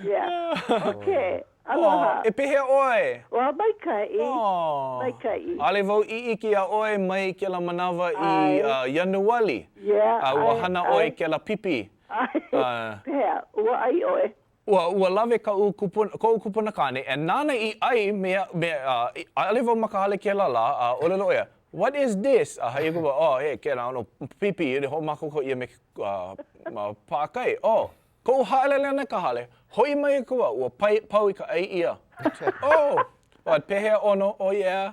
Yeah. Okay. Aloha. Oh, e pehea ʻoe? Ua maikaʻi. Oh. Maikaʻi. ʻAʻole wau i ʻike iā ʻoe mai kēlā manawa i uh, Ianuali. Yeah, A ua hana ʻoe i kēlā pipi. ʻAe. Uh, Pehea, ua ʻai ʻoe? Ua, ua lawe kaʻu kupuna, koʻu kupunakāne, and nāna i ʻai me, me, uh, ʻaʻole wau ma ka hale kēlā lā, a ʻōlelo ʻo ia, What is this? A haʻi aku wau, oh, he kēlā ʻano pipi, i hoʻomākaukau ʻia me ke, uh, paʻakai. Oh, koʻu haʻalele ʻana i ka hale, hoʻi mai aku wau, ua pai, pau i ka ʻai ʻia. Oh, but pehea ʻono, oh yeah.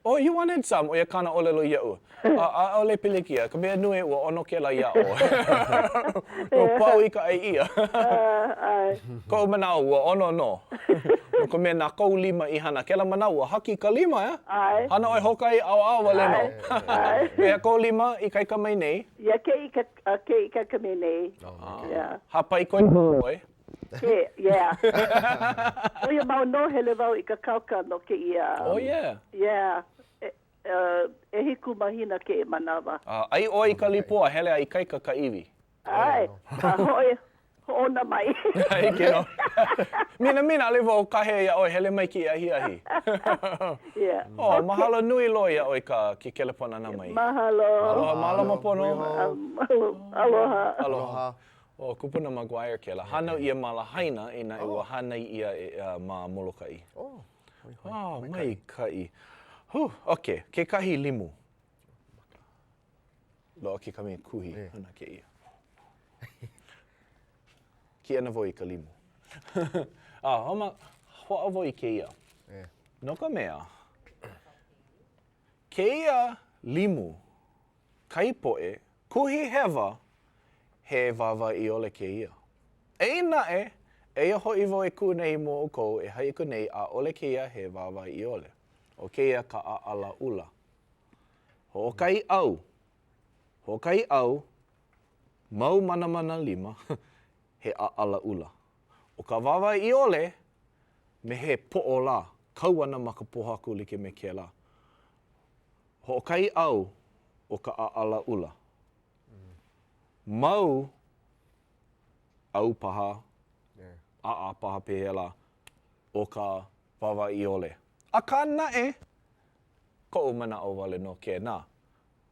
Oh, you wanted some, ʻo ia kāna ʻōlelo iaʻu. A, ʻaʻole pilikia, ka mea nui, ua ʻono kēlā iā ʻoe. Ua pau i ka ʻai ʻia. Koʻu manaʻo, ua ʻono nō. No ka mea, na kou lima i hana. Kēlā manawa, ua haki ka lima, ʻeā? Hana ʻoe hoʻokahi ʻaoʻao wale nō. Pehea kou lima ikaika mai nei? Ia ke ikaika mai nei. Hāpai koe ʻoe. Ke, yeah. ʻO ia mau nō hele wau i ka kauka no kēia. Oh, yeah. Yeah. E, uh, ʻehiku mahina kēia manawa. A ʻai ʻoe i ka līpoa, hele a ikaika ka iwi. ʻAe, a hoʻi, hoʻouna mai. Hiki nō. Minamina, ʻaʻole wau kāhea iā ʻoe, hele mai kēia ahiahi. Yeah. Oh, mahalo nui loa iā ʻoe ka ke kelepona ʻana mai. Mahalo. Aloha, mālama pono. Aloha. Aloha. ʻO Kupuna McGuire kēlā. Hānau ʻia ma Lahaina, eia naʻe ua hānai ʻia ma Molokaʻi. Oh, hoihoi. Oh, maikaʻi. Huh, okay, kekahi limu. Loaʻa ke kami kuhi hana kēia. Kiʻana wau i ka limu. A, homa, hoʻāʻo wau i kēia. No ka mea, kēia limu, Kahi poʻe kuhi hewa he wāwae ʻiole kēia. Eia naʻe, eia hoʻi wau e kū nei i mua o ʻoukou e haʻi aku nei ʻaʻole kēia he wāwae ʻiole. ʻO kēia ka ʻaʻala ʻula. Hoʻokahi ʻau, hoʻokahi ʻau, mau manamana lima, he ʻaʻala ʻula. ʻO ka wāwae ʻiole, me he poʻo lā, kau ana ma ka pōhaku like me kēlā. Hoʻokahi ʻau o ka ʻaʻala ʻula. Mau ʻau paha, ʻaʻa paha pehea lā, o ka wāwae ʻiole. Akā naʻe, koʻu manaʻo wale nō kēnā.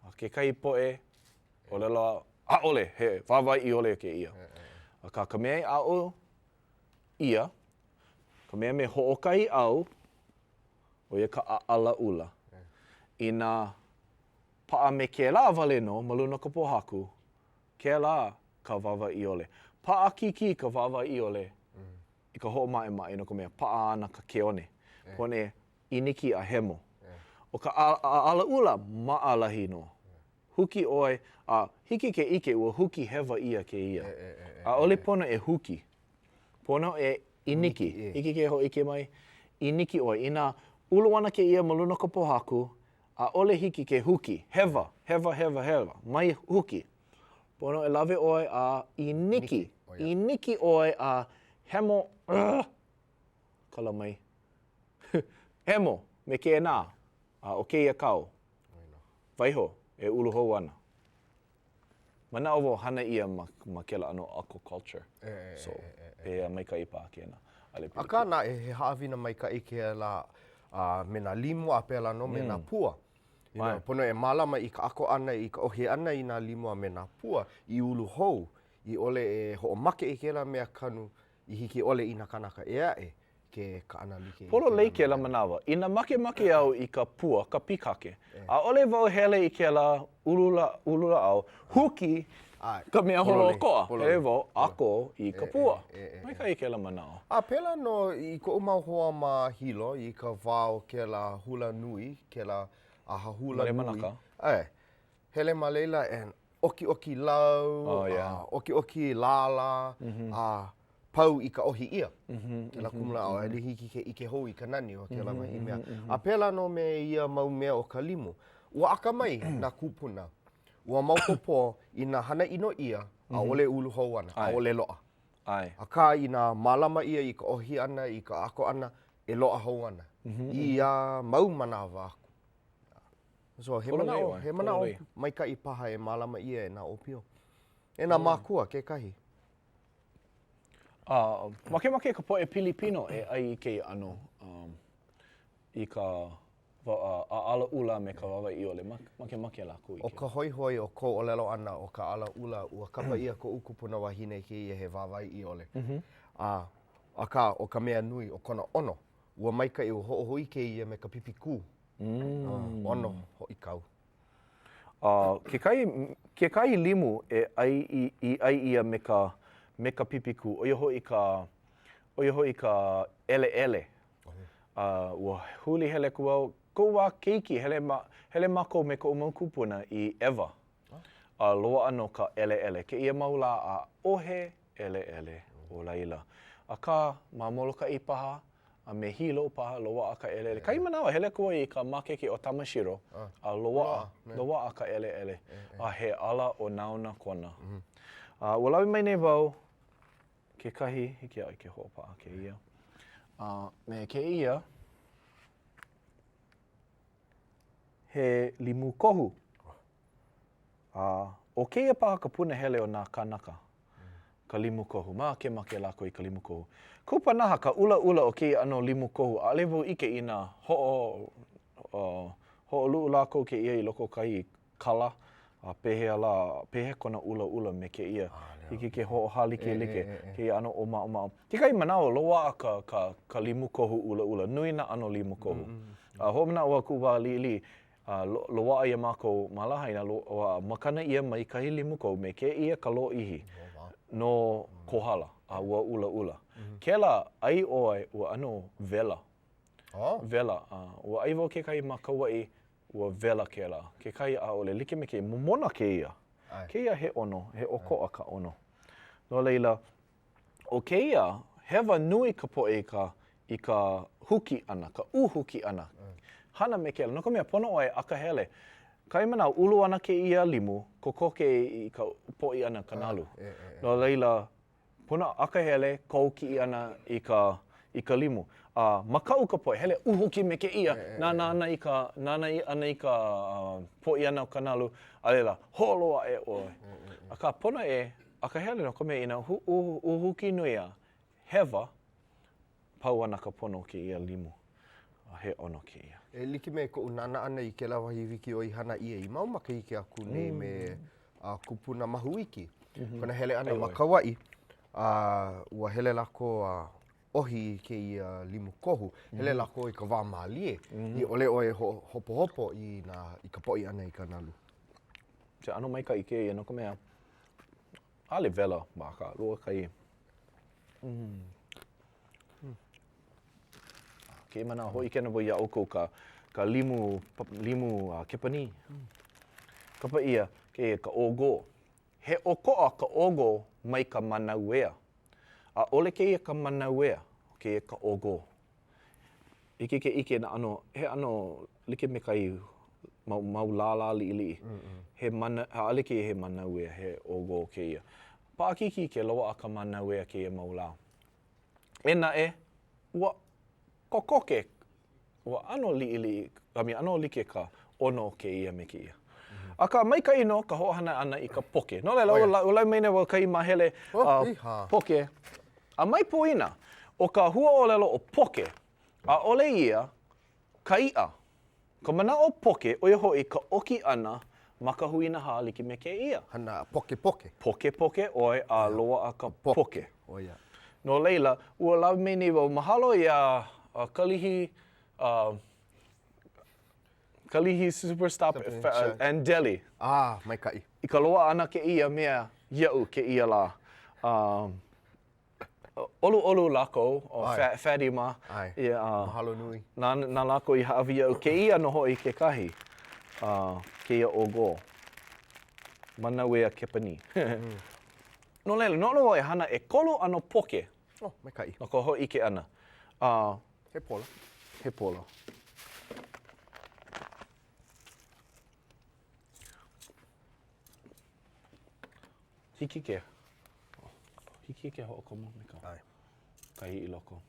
A kekahi poʻe, ʻōlelo, ʻaʻole, he wāwae ʻiole kēia. Akā ka mea i aʻo ʻia, ka mea me hoʻokahi ʻau, ʻo ia ka ʻaʻala ʻula. Inā paʻa me kēlā wale nō ma luna o ka pōhaku, kēlā ka wāwae ʻiole. Paʻakikī ka wāwae ʻiole i ka hoʻomaʻemaʻe no ka mea, paʻa ana ka ke one. Pono e ʻiniki a hemo. ʻO ka ʻaʻala ʻula, maʻalahi nō. Huki ʻoe, a hiki ke ʻike ua huki hewa ʻia kēia. ʻAʻole pono e huki. Pono e ʻiniki. Hiki ke hōʻike mai, ʻiniki ʻoe. Inā ulu ana kēia ma luna o ka pōhaku, ʻaʻole hiki ke huki. Hewa, hewa, hewa, hewa. Mai huki. Pono e lawe ʻoe a ʻiniki. ʻIniki ʻoe a hemo, ugh! Kala mai. Hemo me kēnā, a ʻo kēia kau. Waiho e ulu hou ana. Manaʻo wau hana ʻia ma, ma kēlā ʻano aquaculture. So, pehea maikaʻi paha kēnā. ʻAʻole pilikia. Akā naʻe, he haʻawina maikaʻi kēlā a me nā limu a pēlā nō me nā pua. You know, pono e mālama i ka ʻako ʻana, i ka ʻohi ʻana i nā limu a me nā pua i ulu hou. i ʻole e hoʻomake i kēlā mea kanu i hiki ʻole i nā kānaka ʻē aʻe ke kaʻana like i Pololei kēlā manawa. Inā makemake au i ka pua, ka pīkake, ʻaʻole wau hele i kēlā ulu lāʻau, huki ka mea holoʻokoʻa, hele wau ʻako i ka pua. Maikaʻi kēlā manaʻo. A pēlā nō i koʻu mau hoa ma Hilo i ka wā o kēlā hula nui, kēlā ʻaha hula nui. ʻAe. Hele ma laila and ʻokiʻoki lau, a ʻokiʻoki lālā, a pau i ka ʻohi ʻia. Kēlā kumulāʻau, ʻaʻole hiki ke ʻike hou i ka nani o kēlā wahi mea. A pēlā nō me ia mau mea o ka limu. Ua akamai nā kūpuna. Ua maopopo inā hana ʻino ʻia, ʻaʻole ulu hou ana, ʻaʻole loaʻa. Akā, inā mālama ʻia i ka ʻohi ʻana, i ka ʻako ʻana, e loaʻa hou ana i ia mau manawa aku. So, he manaʻo, he manaʻo maikaʻi paha e mālama ʻia e nā ʻōpio. E nā mākua kekahi. A makemake ka poʻe Pilipino e ʻai i kēia ʻano um, i ka ʻaʻala ʻula me ka wāwae ʻiole. Makemake lākou i ʻO ka hoihoi o kou ʻōlelo ʻana ʻo ka ʻaʻala ʻula, ua kapa ʻia koʻu kupuna wahine kēia he wāwae ʻiole. A, akā, ʻo ka mea nui, ʻo kona ʻono, ua maikaʻi, ua hoʻohui kēia me ka pipi kū. ʻOno hoʻi kau. A kekahi, kekahi limu e ʻai i, i ʻai ʻia me ka, me ka pipi kū, ʻo ia hoʻi ka, ʻo ia hoʻi ka ʻeleʻele. A ua huli hele aku au, koʻu wā keiki, hele ma, hele mākou me koʻu mau kūpuna i ʻEwa. A loaʻa nō ka ʻeleʻele. Kēia mau lā ʻaʻohe ʻeleʻele o laila. Akā, ma Molokaʻi paha, a me Hilo paha, loaʻa ka ʻeleʻele. Kahi manawa, hele aku au i ka mākeke ʻo Tamashiro, a loaʻa, loaʻa ka ʻeleʻele, a he ʻala onaona kona. A ua lawe mai nei wau kekahi, hiki iaʻu ke hoʻopaʻa kēia, a me kēia, he limu kohu. A ʻo kēia paha ka punahele o nā kānaka, ka limu kohu. Makemake lākou i ka limu kohu. Kupanaha ka ʻulaʻula o kēia ʻano limu kohu. ʻAʻole wau ʻike inā hoʻo, hoʻoluʻu lākou kēia i loko o kahi kala, a pehea lā, pehea kona ʻulaʻula me kēia. Hiki ke hoʻohālikelike kēia ʻano ʻōmaʻomaʻo. Kekahi manawa, loaʻa ka, ka, ka limu kohu ʻulaʻula. Nui nā ʻano limu kohu. A hoʻomanaʻo au kuʻu wā liʻiliʻi, A loaʻa iā mākou ma Lahaina, loaʻa, makana ʻia mai kahi limu kohu me kēia ka lōʻihi no Kohala, a ua ʻulaʻula. Kēlā, ʻai ʻoe, ua ʻano wela. Wela. A ua ʻai wau kekahi ma Kauaʻi, ua wela kēlā. Kekahi ʻaʻole. Like me kēia. Momona kēia. Kēia he ʻono, he ʻokoʻa ka ʻono. No laila, ʻO kēia, hewa nui ka poʻe i ka, i ka huki ʻana, ka uhuki ʻana. Hana me kēlā, no ka mea, pono ʻoe akahele. Kahi manawa, ulu ana kēia limu, kokoke i ka poʻi ʻana ka nalu. No laila, pono akahele kou kiʻi ʻana i ka, i ka limu. A makaʻu ka poʻe, hele uhuki me kēia, nānā ana i ka, nānā ana i ka poʻi ʻana o ka nalu, a laila, holo aʻe ʻoe. Akā, pono e Akahele no ka mea inā uhuki nui a hewa, pau ana ka pono o kēia limu, a he ʻono kēia. E like me koʻu nānā ʻana i kēlā wahi wikiō i hana ʻia i mau makahiki aku nei me Kupuna Mahuiki, kona hele ʻana ma Kauaʻi, a ua hele lākou a ʻohi i kēia limu kohu, hele lākou i ka wā mālie, i ʻole ʻoe e hopohopo i nā, i ka poʻi ʻana i ka nalu. He ʻano maikaʻi kēia no ka mea, ʻaʻole wela ma ka lua kai. Mm. Kēia manawa hōʻike ana wau iā ʻoukou ka, ka limu, limu uh, Kepanī. Kapa ʻia kēia ka ʻōgō. He ʻokoʻa ka ʻōgō mai ka manauea. ʻAʻole kēia ka manauea, kēia ka ʻōgō. Hiki ke ʻike nā ʻano, he ʻano like me kahi mau, mau lālā liʻiliʻi. He mana, ʻaʻole kēia he manauea, he ʻōgō kēia. Paʻakikī ke loaʻa ka manauea kēia mau lā. E naʻe, ua kokoke, ua ʻano liʻiliʻi, I mean, ʻano like ka ʻono o kēia me kēia. Akā, maikaʻi nō ka hoʻohana ʻana i ka poke. No laila, ua lawe mai nei wau kahi māhele uh, poke. A mai poina, ʻo ka huaʻōlelo ʻo poke, ʻaʻole ia ka iʻa. Ka manaʻo poke, ʻo ia hoʻi ka ʻoki ʻana. Ma ka huinahā like me kēia. Hana pokepoke. Pokepoke ʻoe a loaʻa ka poke. ʻO ia. No laila, ua lawe mai nei wau, mahalo iā Kalihi, Kalihi Superstop and Deli. Ah, maikaʻi. I ka loaʻa ʻana kēia mea iaʻu kēia lā. ʻOluʻolu lākou, ʻo Fatty mā. ʻAe. Mahalo nui. Na, na lākou i hāʻawi iaʻu kēia nō hoʻi kekahi, kēia ʻōgō. Manauea Kepanī. No laila, noʻonoʻo wau e hana ʻekolu ʻano poke. Oh, maikaʻi. No ka hōʻike ʻana. He pola. He pola. Hiki ke hiki ke hoʻokomo me ka ʻAe. kahi i loko.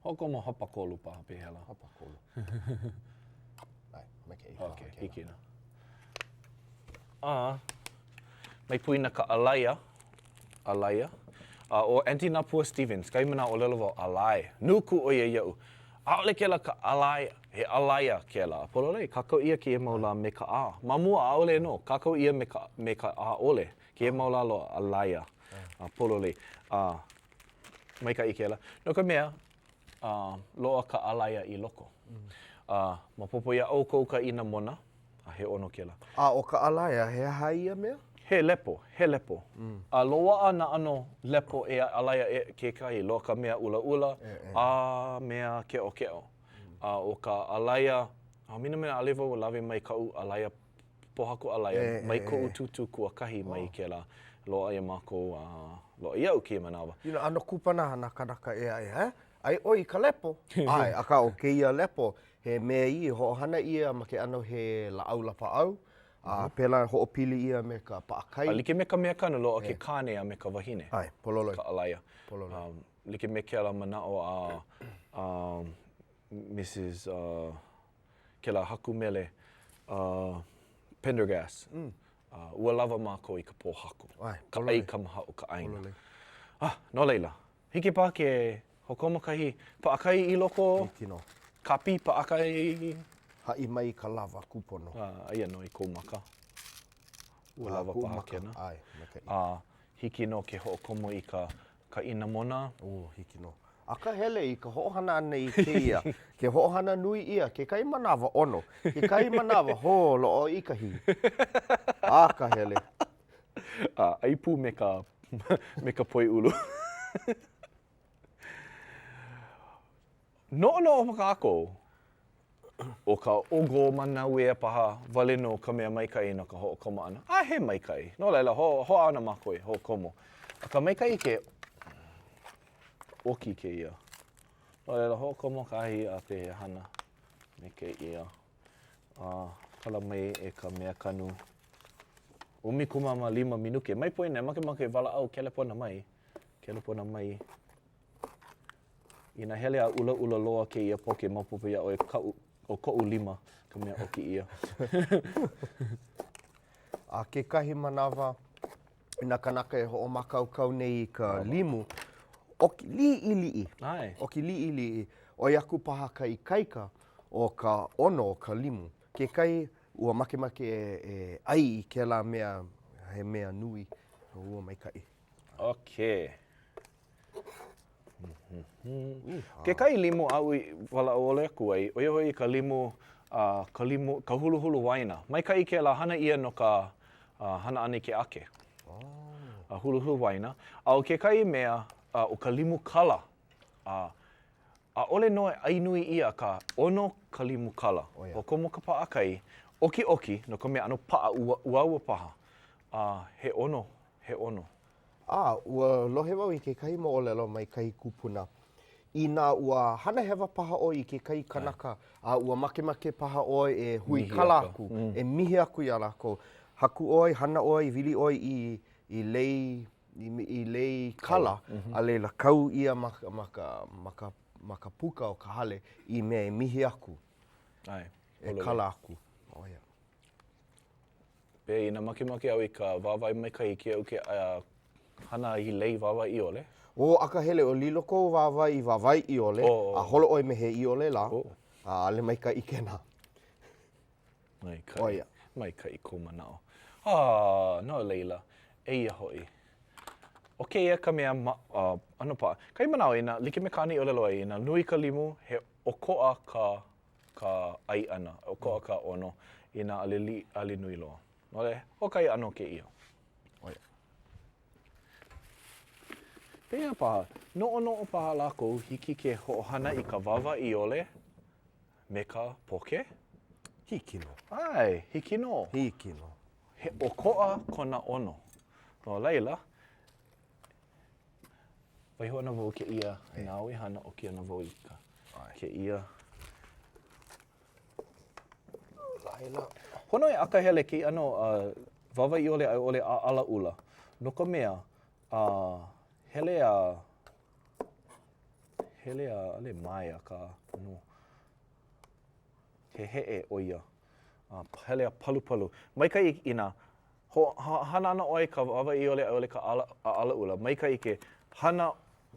Hoʻokomo hapakolu paha pehea lā? Hapakolu. ʻAe, maikaʻi paha Okay, hiki nō. A, mai poina ka ʻalaia, ʻalaia. A ʻo Aunty Napua Stevens, kahi manawa ʻōlelo wau, ʻalae. Nuku ʻo ia iaʻu. ʻAʻole kēlā ka ʻalae, he ʻalaia kēlā. A pololei, kākau ʻia kēia mau lā me ka ʻā. Ma mua, ʻaʻole nō. Kākau ʻia me ka, me ka ʻā ʻole. Kēia mau lā loa, ʻalaia. A pololei. A, maikaʻi kēlā. No ka mea, a, loaʻa ka ʻalaia i loko. A, maopopo iā ʻoukou ka ʻinamona, a he ʻono kēlā. A ʻo ka ʻalaia, he aha ia mea? He lepo, he lepo. A loaʻa nā ʻano lepo e ʻalaia e kekahi, loaʻa ka mea ʻulaʻula a mea keʻokeʻo. A ʻo ka ʻalaia, a minamina ʻaʻole wau lawe mai kaʻu ʻalaia, pōhaku ʻalaia, mai koʻu tūtū kuakahi mai kēlā. Loaʻa iā mākou a loaʻa iaʻu kēia manawa. You know, ʻano kupanaha nā kānaka ʻē aʻe, eh? ʻAi ʻoe i ka lepo? ʻAe, akā ʻo kēia lepo, he mea ia i hoʻohana ʻia ma ke ʻano he lāʻau lapaʻau, a pēlā hoʻopili ʻia me ka paʻakai. A like me ka mea kanu, loaʻa ke kāne a me ka wahine. ʻAe, pololei. Ka ʻalaia. Pololei. Like me kēlā manaʻo a, a Mrs. kēlā haku mele, Pendergrass. Ua lawa mākou i ka pōhaku. ʻAe, Ka ʻai kamahaʻo ka ʻāina. Ah, no laila, hiki paha ke Hoʻokomo kahi paʻakai i loko. Hiki nō. Kapi paʻakai. Haʻi mai ka lawa kūpono. A, aia nō i kou maka. Ua lawa paha kēnā. ʻAe, maikaʻi. A hiki nō ke hoʻokomo i ka ka ʻinamona. ʻŌ, hiki nō. Akahele i ka hoʻohana ʻana i kēia, ke hoʻohana nui ʻia kekahi manawa ʻono, kekahi manawa holoʻoikahi. Akahele. A ʻai pū me ka me ka poi ʻulu. Noʻonoʻo kākou, ʻo ka ʻōgō manauea paha wale nō ka mea maikaʻi no ka hoʻokomo ʻana. A he maikaʻi. No laila, ho hoʻāʻo ana mākou e hoʻokomo. Akā maikaʻi ke ʻoki kēia. No laila, hoʻokomo kahi a pehea hana me kēia. A kala mai e ka mea kanu 15 minuke. Mai poina, makemake e walaʻau kelepona mai. Kelepona mai. Inā hele a ʻulaʻula loa kēia poke, maopopo iā ʻoe kaʻu, ʻo koʻu lima ka mea ʻoki ʻia. A kekahi manawa, i nā kānaka e hoʻomākaukau nei i ka limu, ʻoki liʻiliʻi. ʻAe. ʻOki liʻiliʻi, ʻoi aku paha ka ikaika o ka ʻono o ka limu. Kekahi, ua makemake e ʻai i kēlā mea, he mea nui, ua maikaʻi. Okay. Kekahi limu aʻu i walaʻau ʻole aku ai, ʻo ia hoʻi ka limu, ka limu, ka huluhulu waina. Maikaʻi kēlā hana ʻia no ka hana ʻana i ke ake. A huluhulu waina. A ʻo kekahi mea, ʻo ka limu kala. A ʻaʻole nō e ʻai nui ʻia akā ʻono ka limu kala. Hoʻokomo ka paʻakai, ʻokiʻoki, no ka mea ʻano paʻa uaua paha. A he ʻono, he ʻono. A, ua lohe wau i kekahi moʻolelo mai kahi kupuna, inā ua hana hewa paha ʻoe i kekahi kanaka a ua makemake paha ʻoe e huikala aku, e mihi aku iā lākou, haku ʻoe, hana ʻoe, wili ʻoe i, i lei, i, i lei kala, a laila kau ʻia ma, ma ka, ma ka, ma ka puka o ka hale i mea e mihi aku, e kala aku. ʻO ia. Pehea, inā makemake au i ka wāwae maikaʻi, hiki iaʻu ke hana i lei wāwae ʻiole. ʻO akahele, o lilo kou wāwae i wāwae ʻiole, a holo ʻoe me he ʻiole lā, a ʻaʻole maikaʻi kēnā. Maikaʻi. ʻO ia. Maikaʻi kou manaʻo. A, no laila, eia hoʻi. ʻO kēia ka mea ma, uh, ʻano paʻa. Kahi manaʻo inā, like me kāna i ʻōlelo ai, inā nui ka limu, he ʻokoʻa ka, ka ʻai ʻana, ʻokoʻa ka ʻono, inā ʻaʻole li, ʻaʻole nui loa. No laila, hoʻokahi ʻano kēia. ʻO ia. Pehea paha, noʻonoʻo paha lākou hiki ke hoʻohana i ka wāwae ʻiole me ka poke? Hiki nō. ʻAe, hiki nō. Hiki nō. He ʻokoʻa kona ʻono. No laila, waiho ana wau kēia nāu e hana, ʻoki ana wau i ka kēia. Laila. Pono e akahele kēia ʻano uh, wāwae ʻiole a i ʻole ʻaʻala ʻula, no ka mea, uh, hele a hele a ʻaʻole mae akā no heheʻe ʻo ia. A hele a palupalu. Maikaʻi inā hana ana ʻoe i ka wāwae ʻiole a i ʻole ka ʻaʻala ʻula, maikaʻi ke hana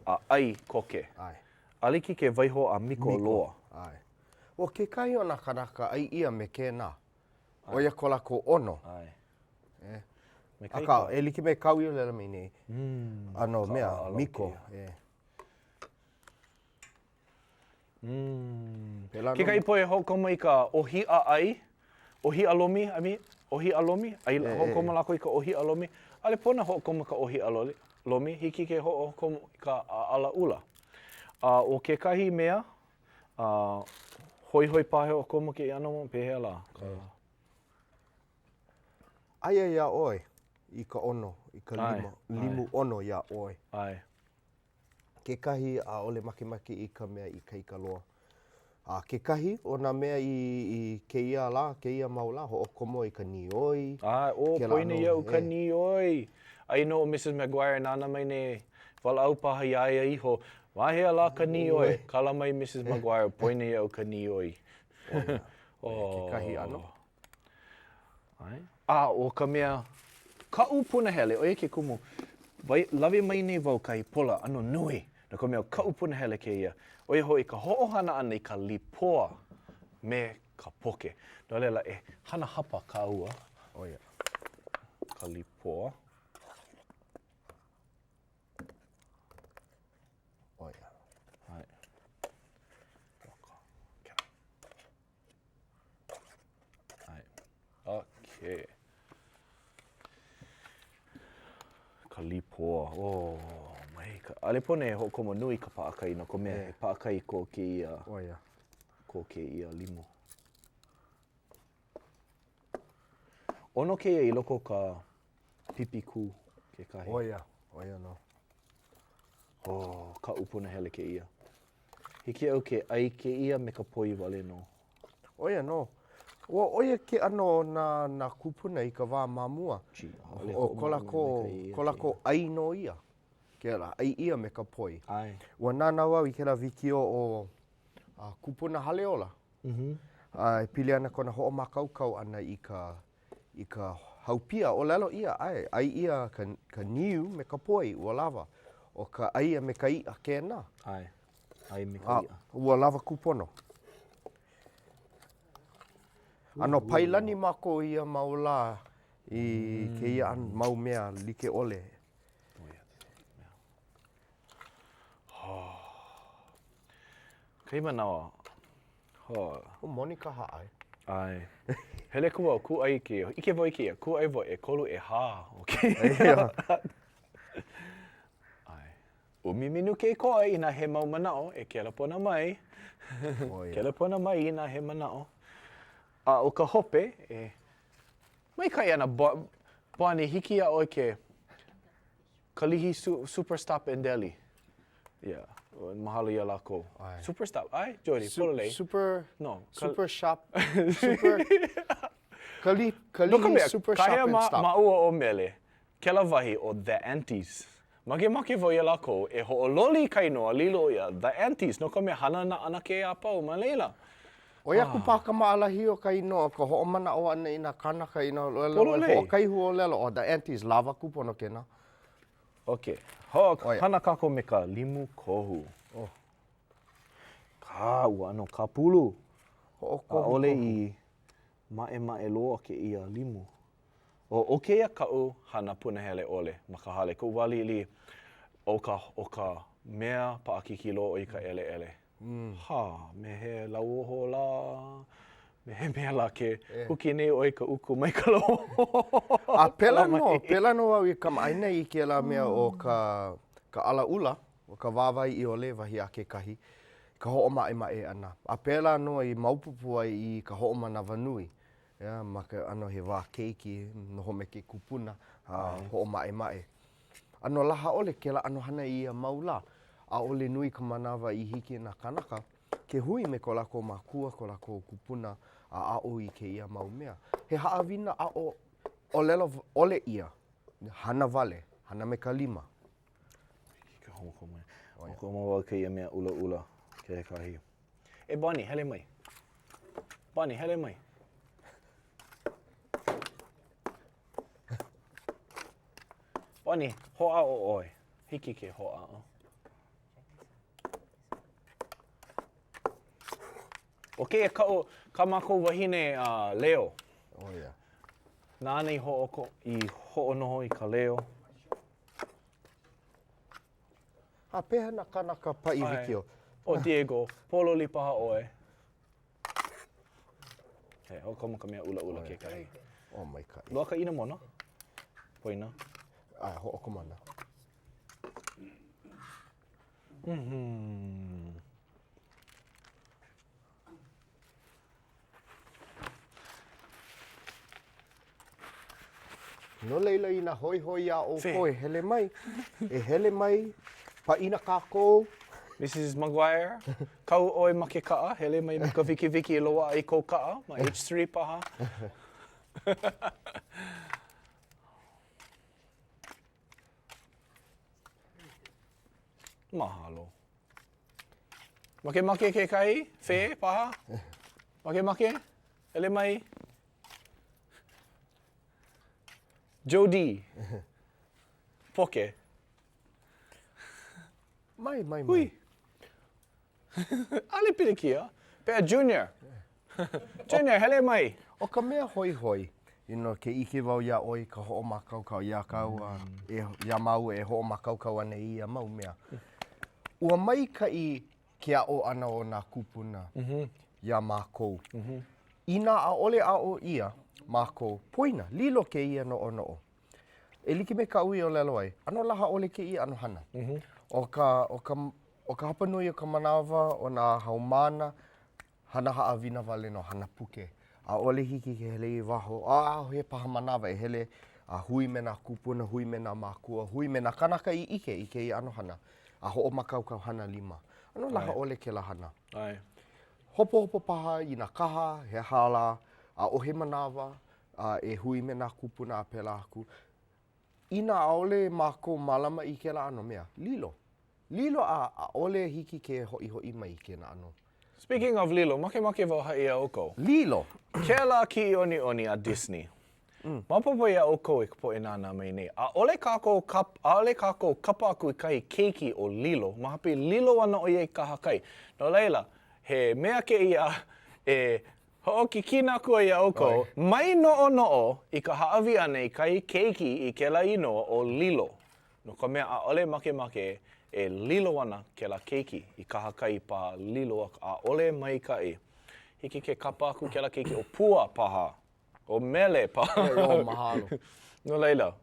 a ʻai koke. ʻAe. ʻAʻole hiki ke waiho a miko loa. ʻAe. ʻO kekahi o nā kānaka ʻai ʻia me kēnā. ʻO ia ko lākou ʻono. ʻAe. E. Akā, e like me kāu i ʻōlelo mai nei, ʻano mea, miko. E. Mm. Kekahi poʻe hoʻokomo i ka ʻōhiʻa ʻai, ʻōhiʻa lomi, I mean, ʻōhiʻa lomi, ʻai, hoʻokomo lākou i ka ʻōhiʻa lomi. ʻAʻole pono hoʻokomo i ka ʻōhiʻa lomi, hiki ke hoʻokomo i ka ʻaʻala ʻula. A ʻo kekahi mea, a hoihoi paha e hoʻokomo kēia ʻano, pehea lā? Ka... Aia iā ʻoe i ka ʻono, i ka lima, limu ʻono iā ʻoe. ʻAe. Kekahi ʻaʻole makemake i ka mea ikaika loa. A kekahi o nā mea i, i kēia lā, kēia mau lā, hoʻokomo i ka nīoi. ʻAe, ʻo, poina iaʻu ka nīoi. Aia nō ʻo Mrs. McGuire e nānā mai nei, walaʻau paha iā ia iho, Ma hea lā ka nīoi? Kala mai Mrs. McGuire, poina iaʻu ka nīoi. ʻO ia kekahi ʻano. ʻAe. A ʻo ka mea, kaʻu punahele, ʻo ia ke kumu, wai, lawe mai nei wau kahi pola ʻano nui, no ka mea, ʻo kaʻu punahele kēia, ʻo ia hoʻi ka hoʻohana ʻana i ka lipoa me ka poke. No laila, e hana hapa kāua. ʻO ia. Ka lipoa. ʻO ia. ʻAe. Okay. Ka lipoa. Oh, mai ka. ʻAʻole pono e hoʻokomo nui i ka paʻakai no ka mea, he paʻakai ko kēia. ʻO ia. Ko kēia limu. ʻOno kēia i loko o ka pipi kū kekahi. ʻO ia, ʻo ia nō. Oh, kaʻu punahele kēia. Hiki iaʻu ke ʻai kēia me ka poi wale nō. ʻO ia nō. Ua ʻo ia ke ʻano o nā, nā kūpuna i ka wā ma mua. ʻO ko lākou, ko lākou ʻai nō ia. Kēlā, ʻai ʻia me ka poi. ʻAe. Ua nānā wau i kēlā wikiō o a, Kupuna Haleola. Mm -hmm. A e pili ana kona hoʻomākaukau ʻana i ka I ka haupia, ʻōlelo ʻia, ʻae, ʻai ʻia ka, ka niu me ka poi, ua lawa. ʻO ka ʻai a me ka iʻa kēnā. ʻAe, ʻai me ka iʻa. Ua lawa kūpono. ʻAno pailani mākou ia mau lā i kēia mau mea like ʻole. Kahi manawa, Huh. ʻO Monika Haʻai. ʻAe. Hele aku wau, kūʻai i kēia. ʻIke wau i kēia, kūʻai wau ʻekolu, ʻehā o kēia. ʻAe. ʻUmi minuke i koe inā he mau manaʻo, e kelepona mai. Kelepona mai inā he manaʻo. A ʻo ka hope, e maikaʻi ana, Bonnie, hiki iā ʻoe ke Kalihi su Super Stop and Deli. Yeah. Mahalo iā lākou. ʻAe. Super Stop, ʻae? Jody, Su pololei. Super, no. Super Shop, Super, Kali, Kalihi No ka mea, Super Shop kahi and ma, Stop. māua ʻo Mele, kēlā wahi ʻo The Aunties. Makemake wau iā lākou e hoʻololi i ka inoa lilo ʻo ia The Aunties, no ka mea hana nā ʻanakē a pau ma laila. ʻOi aku paha ka maʻalahi o ka inoa o ka hoʻomanaʻo ʻana i nā kānaka i nā ʻōlelo Pololei. hoʻokahi huaʻōlelo ʻo The Aunties, lawa kūpono kēnā. Okay. Ho, hana kākou me ka limu kohu. Oh. Kā, ua ʻano kāpulu. Hoʻokohu ʻAʻole i maʻemaʻe loa kēia limu. ʻO, ʻo kēia kaʻu hana punahele ʻole ma ka hale, koʻu wā liʻiliʻi, ʻo ka, ʻo ka mea paʻakikī loa ʻo ia ka ʻeleʻele. Mm. Hā, me he lauoho lā, me he mea lā ke e. huki nei ʻoe i ka ʻuku mai ka lauoho. A pēlā nō, pēlā nō au i kamaʻāina i kēlā mea o ka, ka ʻalaʻula, o ka wāwae ʻiole, wahi a kekahi, ka hoʻomaʻemaʻe ʻana. A pēlā nō i maopopo ai i ka hoʻomanawanui. Yeah, ma ke ʻano he wā keiki, noho me ke kupuna, a hoʻomaʻemaʻe. ʻAno laha ʻole kēlā ʻano hana i ia mau lā. ʻAʻole nui ka manawa i hiki i nā kānaka ke hui me ko lākou mākua, ko lākou kūpuna a aʻo i kēia mau mea. He haʻawina aʻo ʻōlelo ʻole ʻia, hana wale, hana me ka lima. Hoʻokomo wau kēia mea ʻulaʻula kekahi. E Bonnie, hele mai. Bonnie, hele mai. Bonnie, hoʻāʻo ʻoe. Hiki ke hoʻāʻo. ʻO kēia kaʻu, kā mākou wahine uh, leo. Oh, yeah. Nāna i hoʻoko, i hoʻonoho i ka leo. A pehea nā kānaka paʻi wikiō? ʻO Diego, pōloli paha ʻoe. He, hoʻokomo ka mea ʻulaʻula kekahi. Oh, maikaʻi. Loaʻa ka ʻinamona? Poina. ʻAe, hoʻokomo ana. Mm-hmm. No laila, inā hoihoi iā ʻoukou e hele mai, e hele mai, pāʻina kākou. Mrs. Maguire, kau ʻoe ma ke kaʻa, hele mai me ka wikiwiki i loaʻa i kou kaʻa, ma H3 paha. Mahalo. Makemake kekahi? Fē, paha? Makemake? Hele mai. Jody. Poke. Mai, mai, mai. Hui. ʻAʻole pilikia. Pea Junior. Junior, hele mai. ʻO ka mea hoihoi, you know, ke ʻike wau iā ʻoe i ka hoʻomākaukau iā kāua, e, iā māua e hoʻomākaukau ana i ia mau mea. Ua maikaʻi ke aʻo ʻana o nā kūpuna iā mākou. Inā ʻaʻole aʻo ʻia mākou, poina, lilo kēia noʻonoʻo. E like me kaʻu i ʻōlelo ai, ʻano laha ʻole kēia ʻano hana. ʻO ka, ʻo ka, ʻo ka hapanui o ka manawa o nā haumāna, hana haʻawina wale nō, hana puke. ʻAʻole hiki ke hele i waho, a ʻaʻohe paha manawa e hele a hui me nā kūpuna, hui me nā mākua, hui me nā kānaka i ʻike i kēia ʻano hana, a hoʻomākaukau hana lima. ʻAno laha ʻole kēlā hana. ʻAe. Hopohopo paha i nā kaha, he aha lā, ʻaʻohe manawa a e hui me nā kūpuna a pēlā aku. Inā ʻaʻole mākou mālama i kēlā ʻano mea, lilo. Lilo a ʻaʻole hiki ke hoʻihoʻi mai i kēnā ʻano. Speaking of lilo, makemake wau haʻi iā ʻoukou. Lilo! Kēlā kiʻiʻoniʻoni a Disney. Maopopo iā ʻoukou e ka poʻe nānā mai nei, ʻaʻole kākou kap, ʻaʻole kākou kapa aku i kahi keiki ʻo Lilo, ma hope lilo ana ʻo ia i kahakai. No laila, he mea kēia e hoʻokikina aku ai iā ʻoukou, mai noʻonoʻo i ka hāʻawi ʻana i kahi keiki i kēlā inoa ʻo Lilo, no ka mea ʻaʻole makemake e lilo ana kēlā keiki i kahakai paha lilo aku, ʻaʻole maikaʻi. Hiki ke kapa aku kēlā keiki ʻo Pua paha. ʻO Mele paha. E, oh, mahalo. No laila,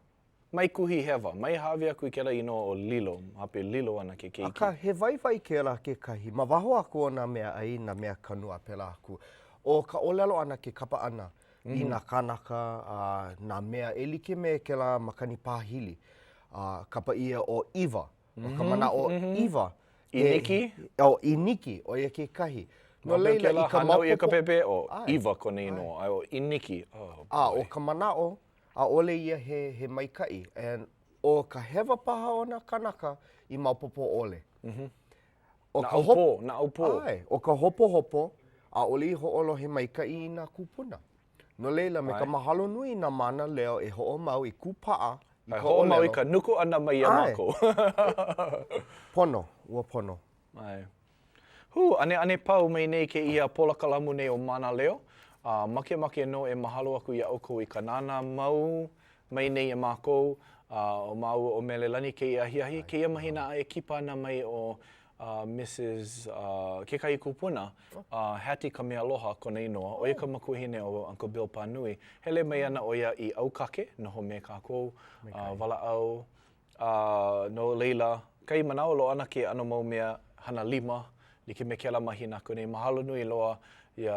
mai kuhi hewa, mai hāʻawi aku i kēlā inoa ʻo Lilo, ma hope lilo ana ke keiki. Akā, he waiwai kēlā kekahi, ma waho aku o nā mea ʻai, nā mea kanu a pēlā aku. ʻO ka ʻōlelo ʻana, ke kapa ʻana i nā kānaka a nā mea e like me kēlā makani pāhili, a kapa ʻia ʻo ʻIwa. ʻO ka manaʻo ʻIwa. ʻIniki? ʻO ʻIniki, ʻo ia kekahi. No laila, i ka maopopo. ʻia ka pēpē, ʻo ʻIwa kona inoa, a ʻo ʻIniki, oh boy. A ʻo ka manaʻo, ʻaʻole ia he, he maikaʻi. And ʻo ka hewa paha o nā kānaka i maopopo ʻole. ʻO ka Naʻaupō, naʻaupō. ʻAe, ʻo ka hopohopo, ʻaʻole i hoʻolohe maikaʻi i nā kūpuna. No laila, me ka mahalo nui i nā mānaleo e hoʻomau i kūpaʻa. I ka Hoʻomau i ka nuku ʻana mai iā mākou. Pono, ua pono. ʻAe. Hū, ʻaneʻane pau mai nei kēia polokalamu nei o Mānaleo, a makemake nō e mahalo aku iā ʻoukou i ka nānā mau mai nei iā mākou, a ʻo māua ʻo Melelani kēia ahiahi, kēia mahina aʻe kipa ana mai ʻo Mrs. Kekahi kupuna, Hattie Kamealoha kona inoa, ʻo ia ka makuahine o Uncle Bill Pānui. Hele mai ana ʻo ia i ʻAukake, noho me kākou, walaʻau, A no laila, kahi manawa loaʻa ana kēia ʻano mau mea hana lima, like me kēlā mahina aku nei. Mahalo nui loa iā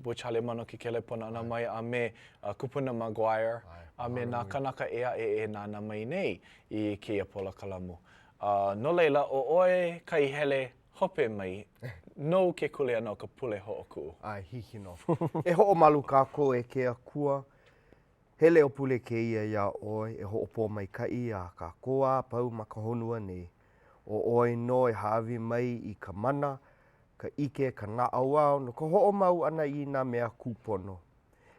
Butch Halema no ke kelepona ʻana mai a me Kupuna Maguire a me nā kānaka ʻē aʻe e nānā mai nei i kēia polokalamu. A no laila, ʻo ʻoe kai hele hope mai, nou ke kuleana o ka pule hoʻokuʻu. ʻAe, hiki nō. E hoʻomalu kākou e ke Akua He leo pule kēia iā ʻoe e hoʻopōmaikaʻi iā kākou a pau ma ka honua nei. ʻO ʻoe nō e hāʻawi mai i ka mana, ka ʻike, ka naʻauao no ka hoʻomau ʻana i nā mea kūpono.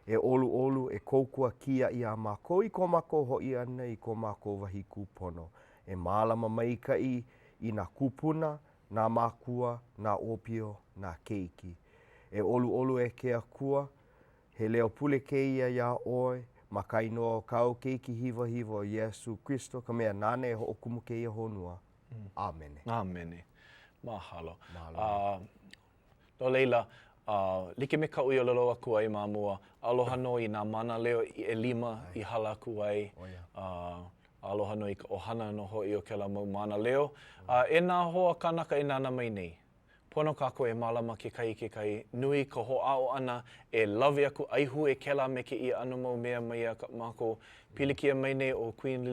E ʻoluʻolu, e kōkua kiaʻi iā mākou i ko mākou hoʻi ʻana i ko mākou wahi kūpono. E mālama maikaʻi i nā kūpuna, nā mākua, nā ʻōpio, nā keiki. E ʻoluʻolu e ke Akua, He leo pule kēia iā ʻoe, ma ka inoa o kāu Keiki hiwahiwa ʻo Iesū Kristo, ka mea nāna e hoʻokumu kēia honua. ʻĀmene. ʻĀmene. Mahalo. Mahalo. A, no laila, a, like me kaʻu i ʻōlelo aku ai ma mua, aloha nō i nā mānaleo ʻelima i hala aku ai. A, aloha nō i ka ʻohana nō hoʻi o kēlā mau mānaleo. A e nā hoa kānaka e nānā mai nei, Pono kākou e mālama kekahi i kekahi. Nui ka hoʻāʻo ʻana e lawe aku ʻaihue kēlā me kēia ʻano mau mea mai iā mākou. Pilikia mai nei ʻo Queen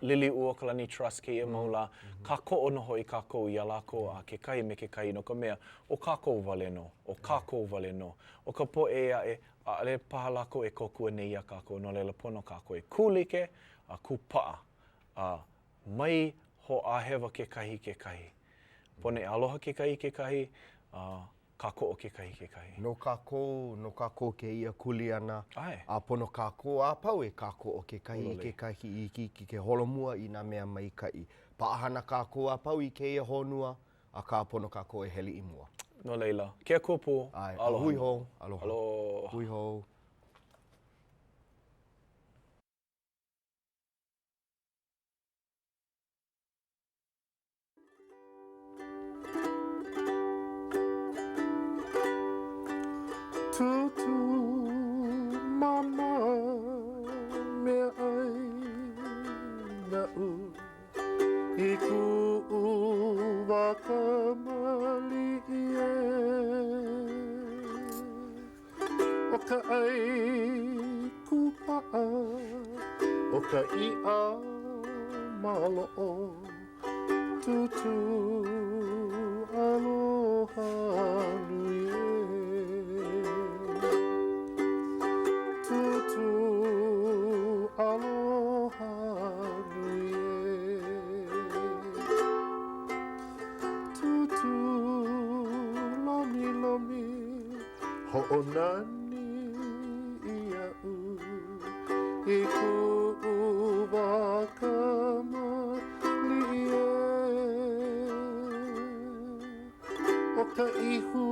Liliʻuokalani Trust kēia mau lā. Kākoʻo nō hoʻi kākou iā lākou a kekahi me kekahi no ka mea, ʻo kākou wale nō, ʻo kākou wale nō. ʻO ka poʻe ʻē aʻe, ʻaʻole paha lākou e kōkua nei iā kākou, no laila pono kākou e kūlike a kūpaʻa a mai hoʻāhewa kekahi i kekahi. Pono e aloha kekahi i kekahi, a kākoʻo kekahi i kekahi. No kākou, no kākou kēia kuleana, a pono kākou a pau e kākoʻo kekahi i kekahi i hiki ke holomua i nā mea maikaʻi. Paʻahana kākou a pau i kēia honua, akā pono kākou e hele i mua. No laila, ke Akua pū, aloha. Hui hou, aloha. Aloha. Hui hou. Tūtū mama meaʻai naʻu I kuʻu wā kamaliʻi ē ʻO ka ʻai kūpaʻa ʻO ka iʻa maloʻo Tūtū aloha nui ē Tūtū aloha nui ē Tūtū lomilomi hoʻonani iaʻu I kuʻu wā kamaliʻi ē ʻO ka ihu.